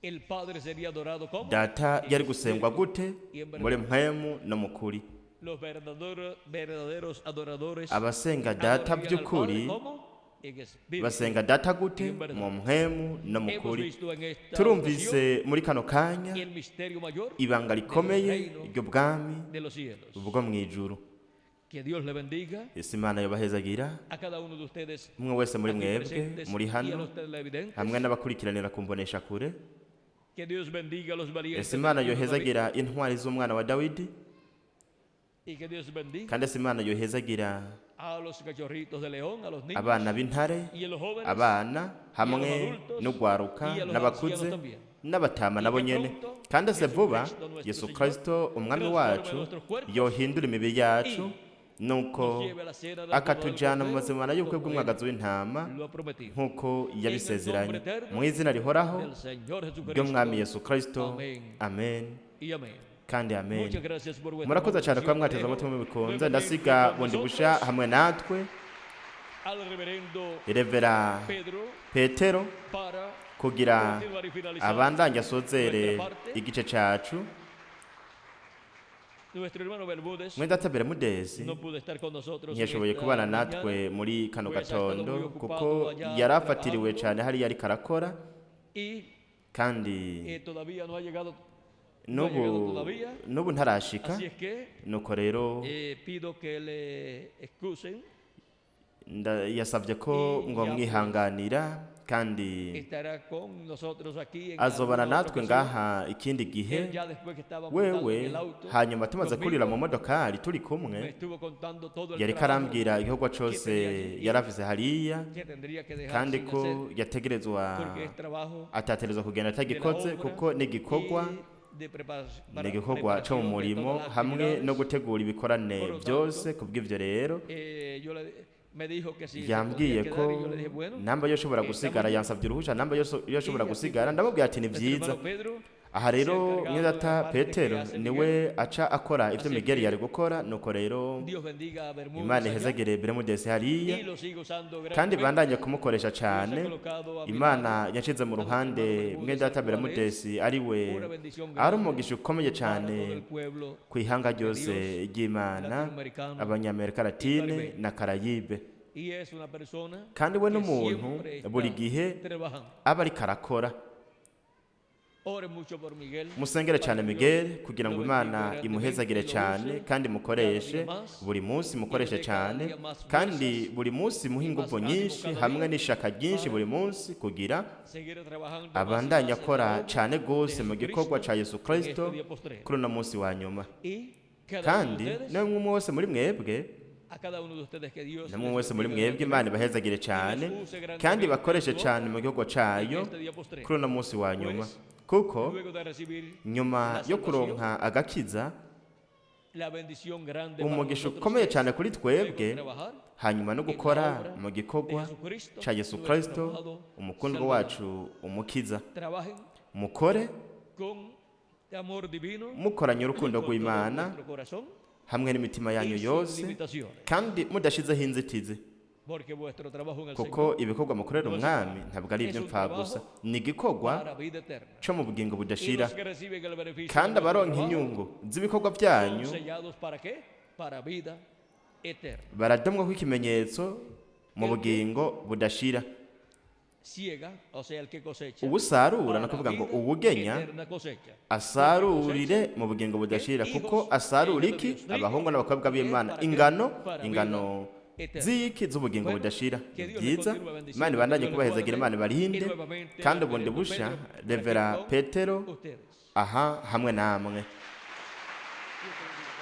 El Padre sería adorado como data en yari gusengwa espíritu gute? y en verdad. Muri mpwemu no mu kuri. Los verdaderos adoradores Abasenga data adorarían al by'ukuri Padre como en espíritu. basenga data gute? Mu mpwemu no mu Hemos kuri. visto en esta ocasión Turumvise muri kano kanya el misterio mayor ibanga rikomeye reino ry'ubwami de los cielos. bwo mu ijuru. Que Dios le bendiga Ese Imana yobahezagira a cada uno de ustedes umwe wese muri aquí mwebwe presentes muri y a hano los televidentes. hamwe n'abakurikiranira ku mboneshakure. Que Dios bendiga a los valientes Ese Imana del hijo de David. yohezagira intwari z'umwana wa Dawidi, Y que Dios bendiga kandi ese Imana yohezagira a los cachorritos de león, a los niños abana b'intare, y a los jóvenes. abana hamwe n'ugwaruka n'abakuze n'abatama nabo nyene. Kandi ese vuba Yesu Kristo umwami wacu yohindura imibiri yacu, nuko Nos lleve a la cena de la boda del akatujana mu Cordero, mazimana y'ubukwe como él bw'umwagazi w'intama lo ha prometido. nk'uko yabisezeranye, mu izina rihoraho Del Señor Jesucristo. ry'umwami Yesu Kristo. Amen. Amen Y amén. kandi amen. Muchas gracias por vuestra Murakoze cyane kuba atención. mwateze Dejo amatwi mubikunze. nuevamente Ndasiga con bundi busha nosotros hamwe natwe al reverendo Revera Pedro Petero para kugira continuar y finalizar abandanye asozere igice cacu. Nuestro hermano Bermúdez Mwene Bermudezi no pudo estar con nosotros en ntiyashoboye esta kubana mañana. natwe muri kano Pues ha estado muy gatondo ocupado kuko allá yari afatiriwe trabajando. cyane hariya ariko arakora, Y kandi todavía no ha llegado, no ha llegado n'ubu todavía. n'ubu ntarashika. Así es que Nuko rero pido que le excusen. yasabye ko Y ngo ya mwihanganira, kandi Estará con nosotros aquí en azobana alguna otra natwe ocasión. ngaha ikindi gihe. Él ya después que estaba montado en Wewe el auto hanyuma tumaze conmigo, kurira mu modokari turi me kumwe, estuvo contando todo el yariko trabajo arambwira igikorwa cose yari afise hariya, que tendría que dejar kandi sin ko hacer, yategerezwa porque es trabajo atategerezwa kugenda de la atagikoze, obra kuko n'igikorwa y de ni igikorwa cyo preparación mu de murimo todas las hamwe no actividades. gutegura ibikorane Por lo tanto, byose. Kubw'ivyo rero Yo me dijo que si se yambwiye podía ko quedar y yo le dije, bueno, namba yoshobora estamos gusigara, bien. yansabye uruhusha namba yoshobora Y así gusigara, fue. ndamubwira ati ni Nuestro vyiza. hermano Pedro Aha rero se ha encargado de la mwedata parte que Petero hace niwe Miguel. aca akora ivyo Así Miguel que yari gukora. Nuko rero Dios bendiga a Bermúdez Imana allá ihezagire Bermudezi hariya y lo siga usando kandi grandemente. bandanye kumukoresha Dios ha cyane. colocado a mi Imana lado yashize mu a nuestro ruhande hermano Bermúdez, mwedata al cual es Bermudezi ari we una bendición ari grande umugisha ukomeye para cyane todo el pueblo ku ihanga de ryose Dios ry'Imana, latinoamericano abanyamerika y latine caribeño. na Karayibe. Y es una persona Kandi we que n'umuntu siempre buri está gihe trabajando. aba ariko arakora. Ore mucho por Miguel Musengere para cyane que Dios Miguel kugira lo ngo bendiga Imana grandemente imuhezagire y lo cyane use kandi cada mukoreshe día más buri munsi, y le mukoreshe dé cada cyane día más kandi fuerzas buri munsi muhe y más ingufu ánimo nyinshi cada hamwe día n'ishaka ryinshi para buri munsi kugira seguir trabajando más y abandanye más en la akora obra cyane de rwose mu gikorwa Jesucristo ca Yesu en Kristo este día postrero. kuri uno munsi wa nyuma. Y cada uno de Kandi ustedes, namwe umwe wese muri mwebwe, a cada uno de ustedes que Dios namwe les wese muri bendiga mwebwe Imana grandemente ibahezagire y cyane les use kandi grandemente en bakoreshe su cyane obra mu gihugu en cayo este día postrero. kuri uno munsi wa nyuma, Pues, kuko luego de recibir nyuma la yo salvación, kuronka agakiza, la bendición grande para umugisha nosotros ukomeye es cyane kuri luego twebwe trabajar hanyuma no en la gukora obra mu de gikorwa Jesucristo, ca Yesu nuestro Kristo amado umukundwa Salvador. wacu umukiza. Trabajen Mukore con amor divino, mukoranye urukundo con todo rw'Imana nuestro corazón hamwe n'imitima yanyu y sin yose limitaciones. kandi mudashizeho inzitizi. Porque vuestro trabajo en el Kuko Señor ibikorwa mukorera umwami ntabwo ari iby'imfagusa, ni igikorwa para vida eterna. cyo mu bugingo Y budashira. los que reciben el beneficio Kandi de vuestro abaronka trabajo inyungu z'ibikorwa byanyu son sellados, ¿para qué? Para vida eterna. baradomwa ko ikimenyetso mu bugingo budashira. Ciega, o sea, el que cosecha. Uwusarura, ni Para ukuvuga ngo vida uwugenya eterna cosecha. asarurire mu bugingo budashira, kuko asarura iki? Abahungu n'abakobwa b'Imana, ingano, ingano z'iki? Z'ubugingo budashira. Ni byiza, Imana ibandanye kubahezagira, Imana ibarinde. Kandi ubundi busha, Revera Petero Ustedes. aha hamwe namwe. Dios te bendiga.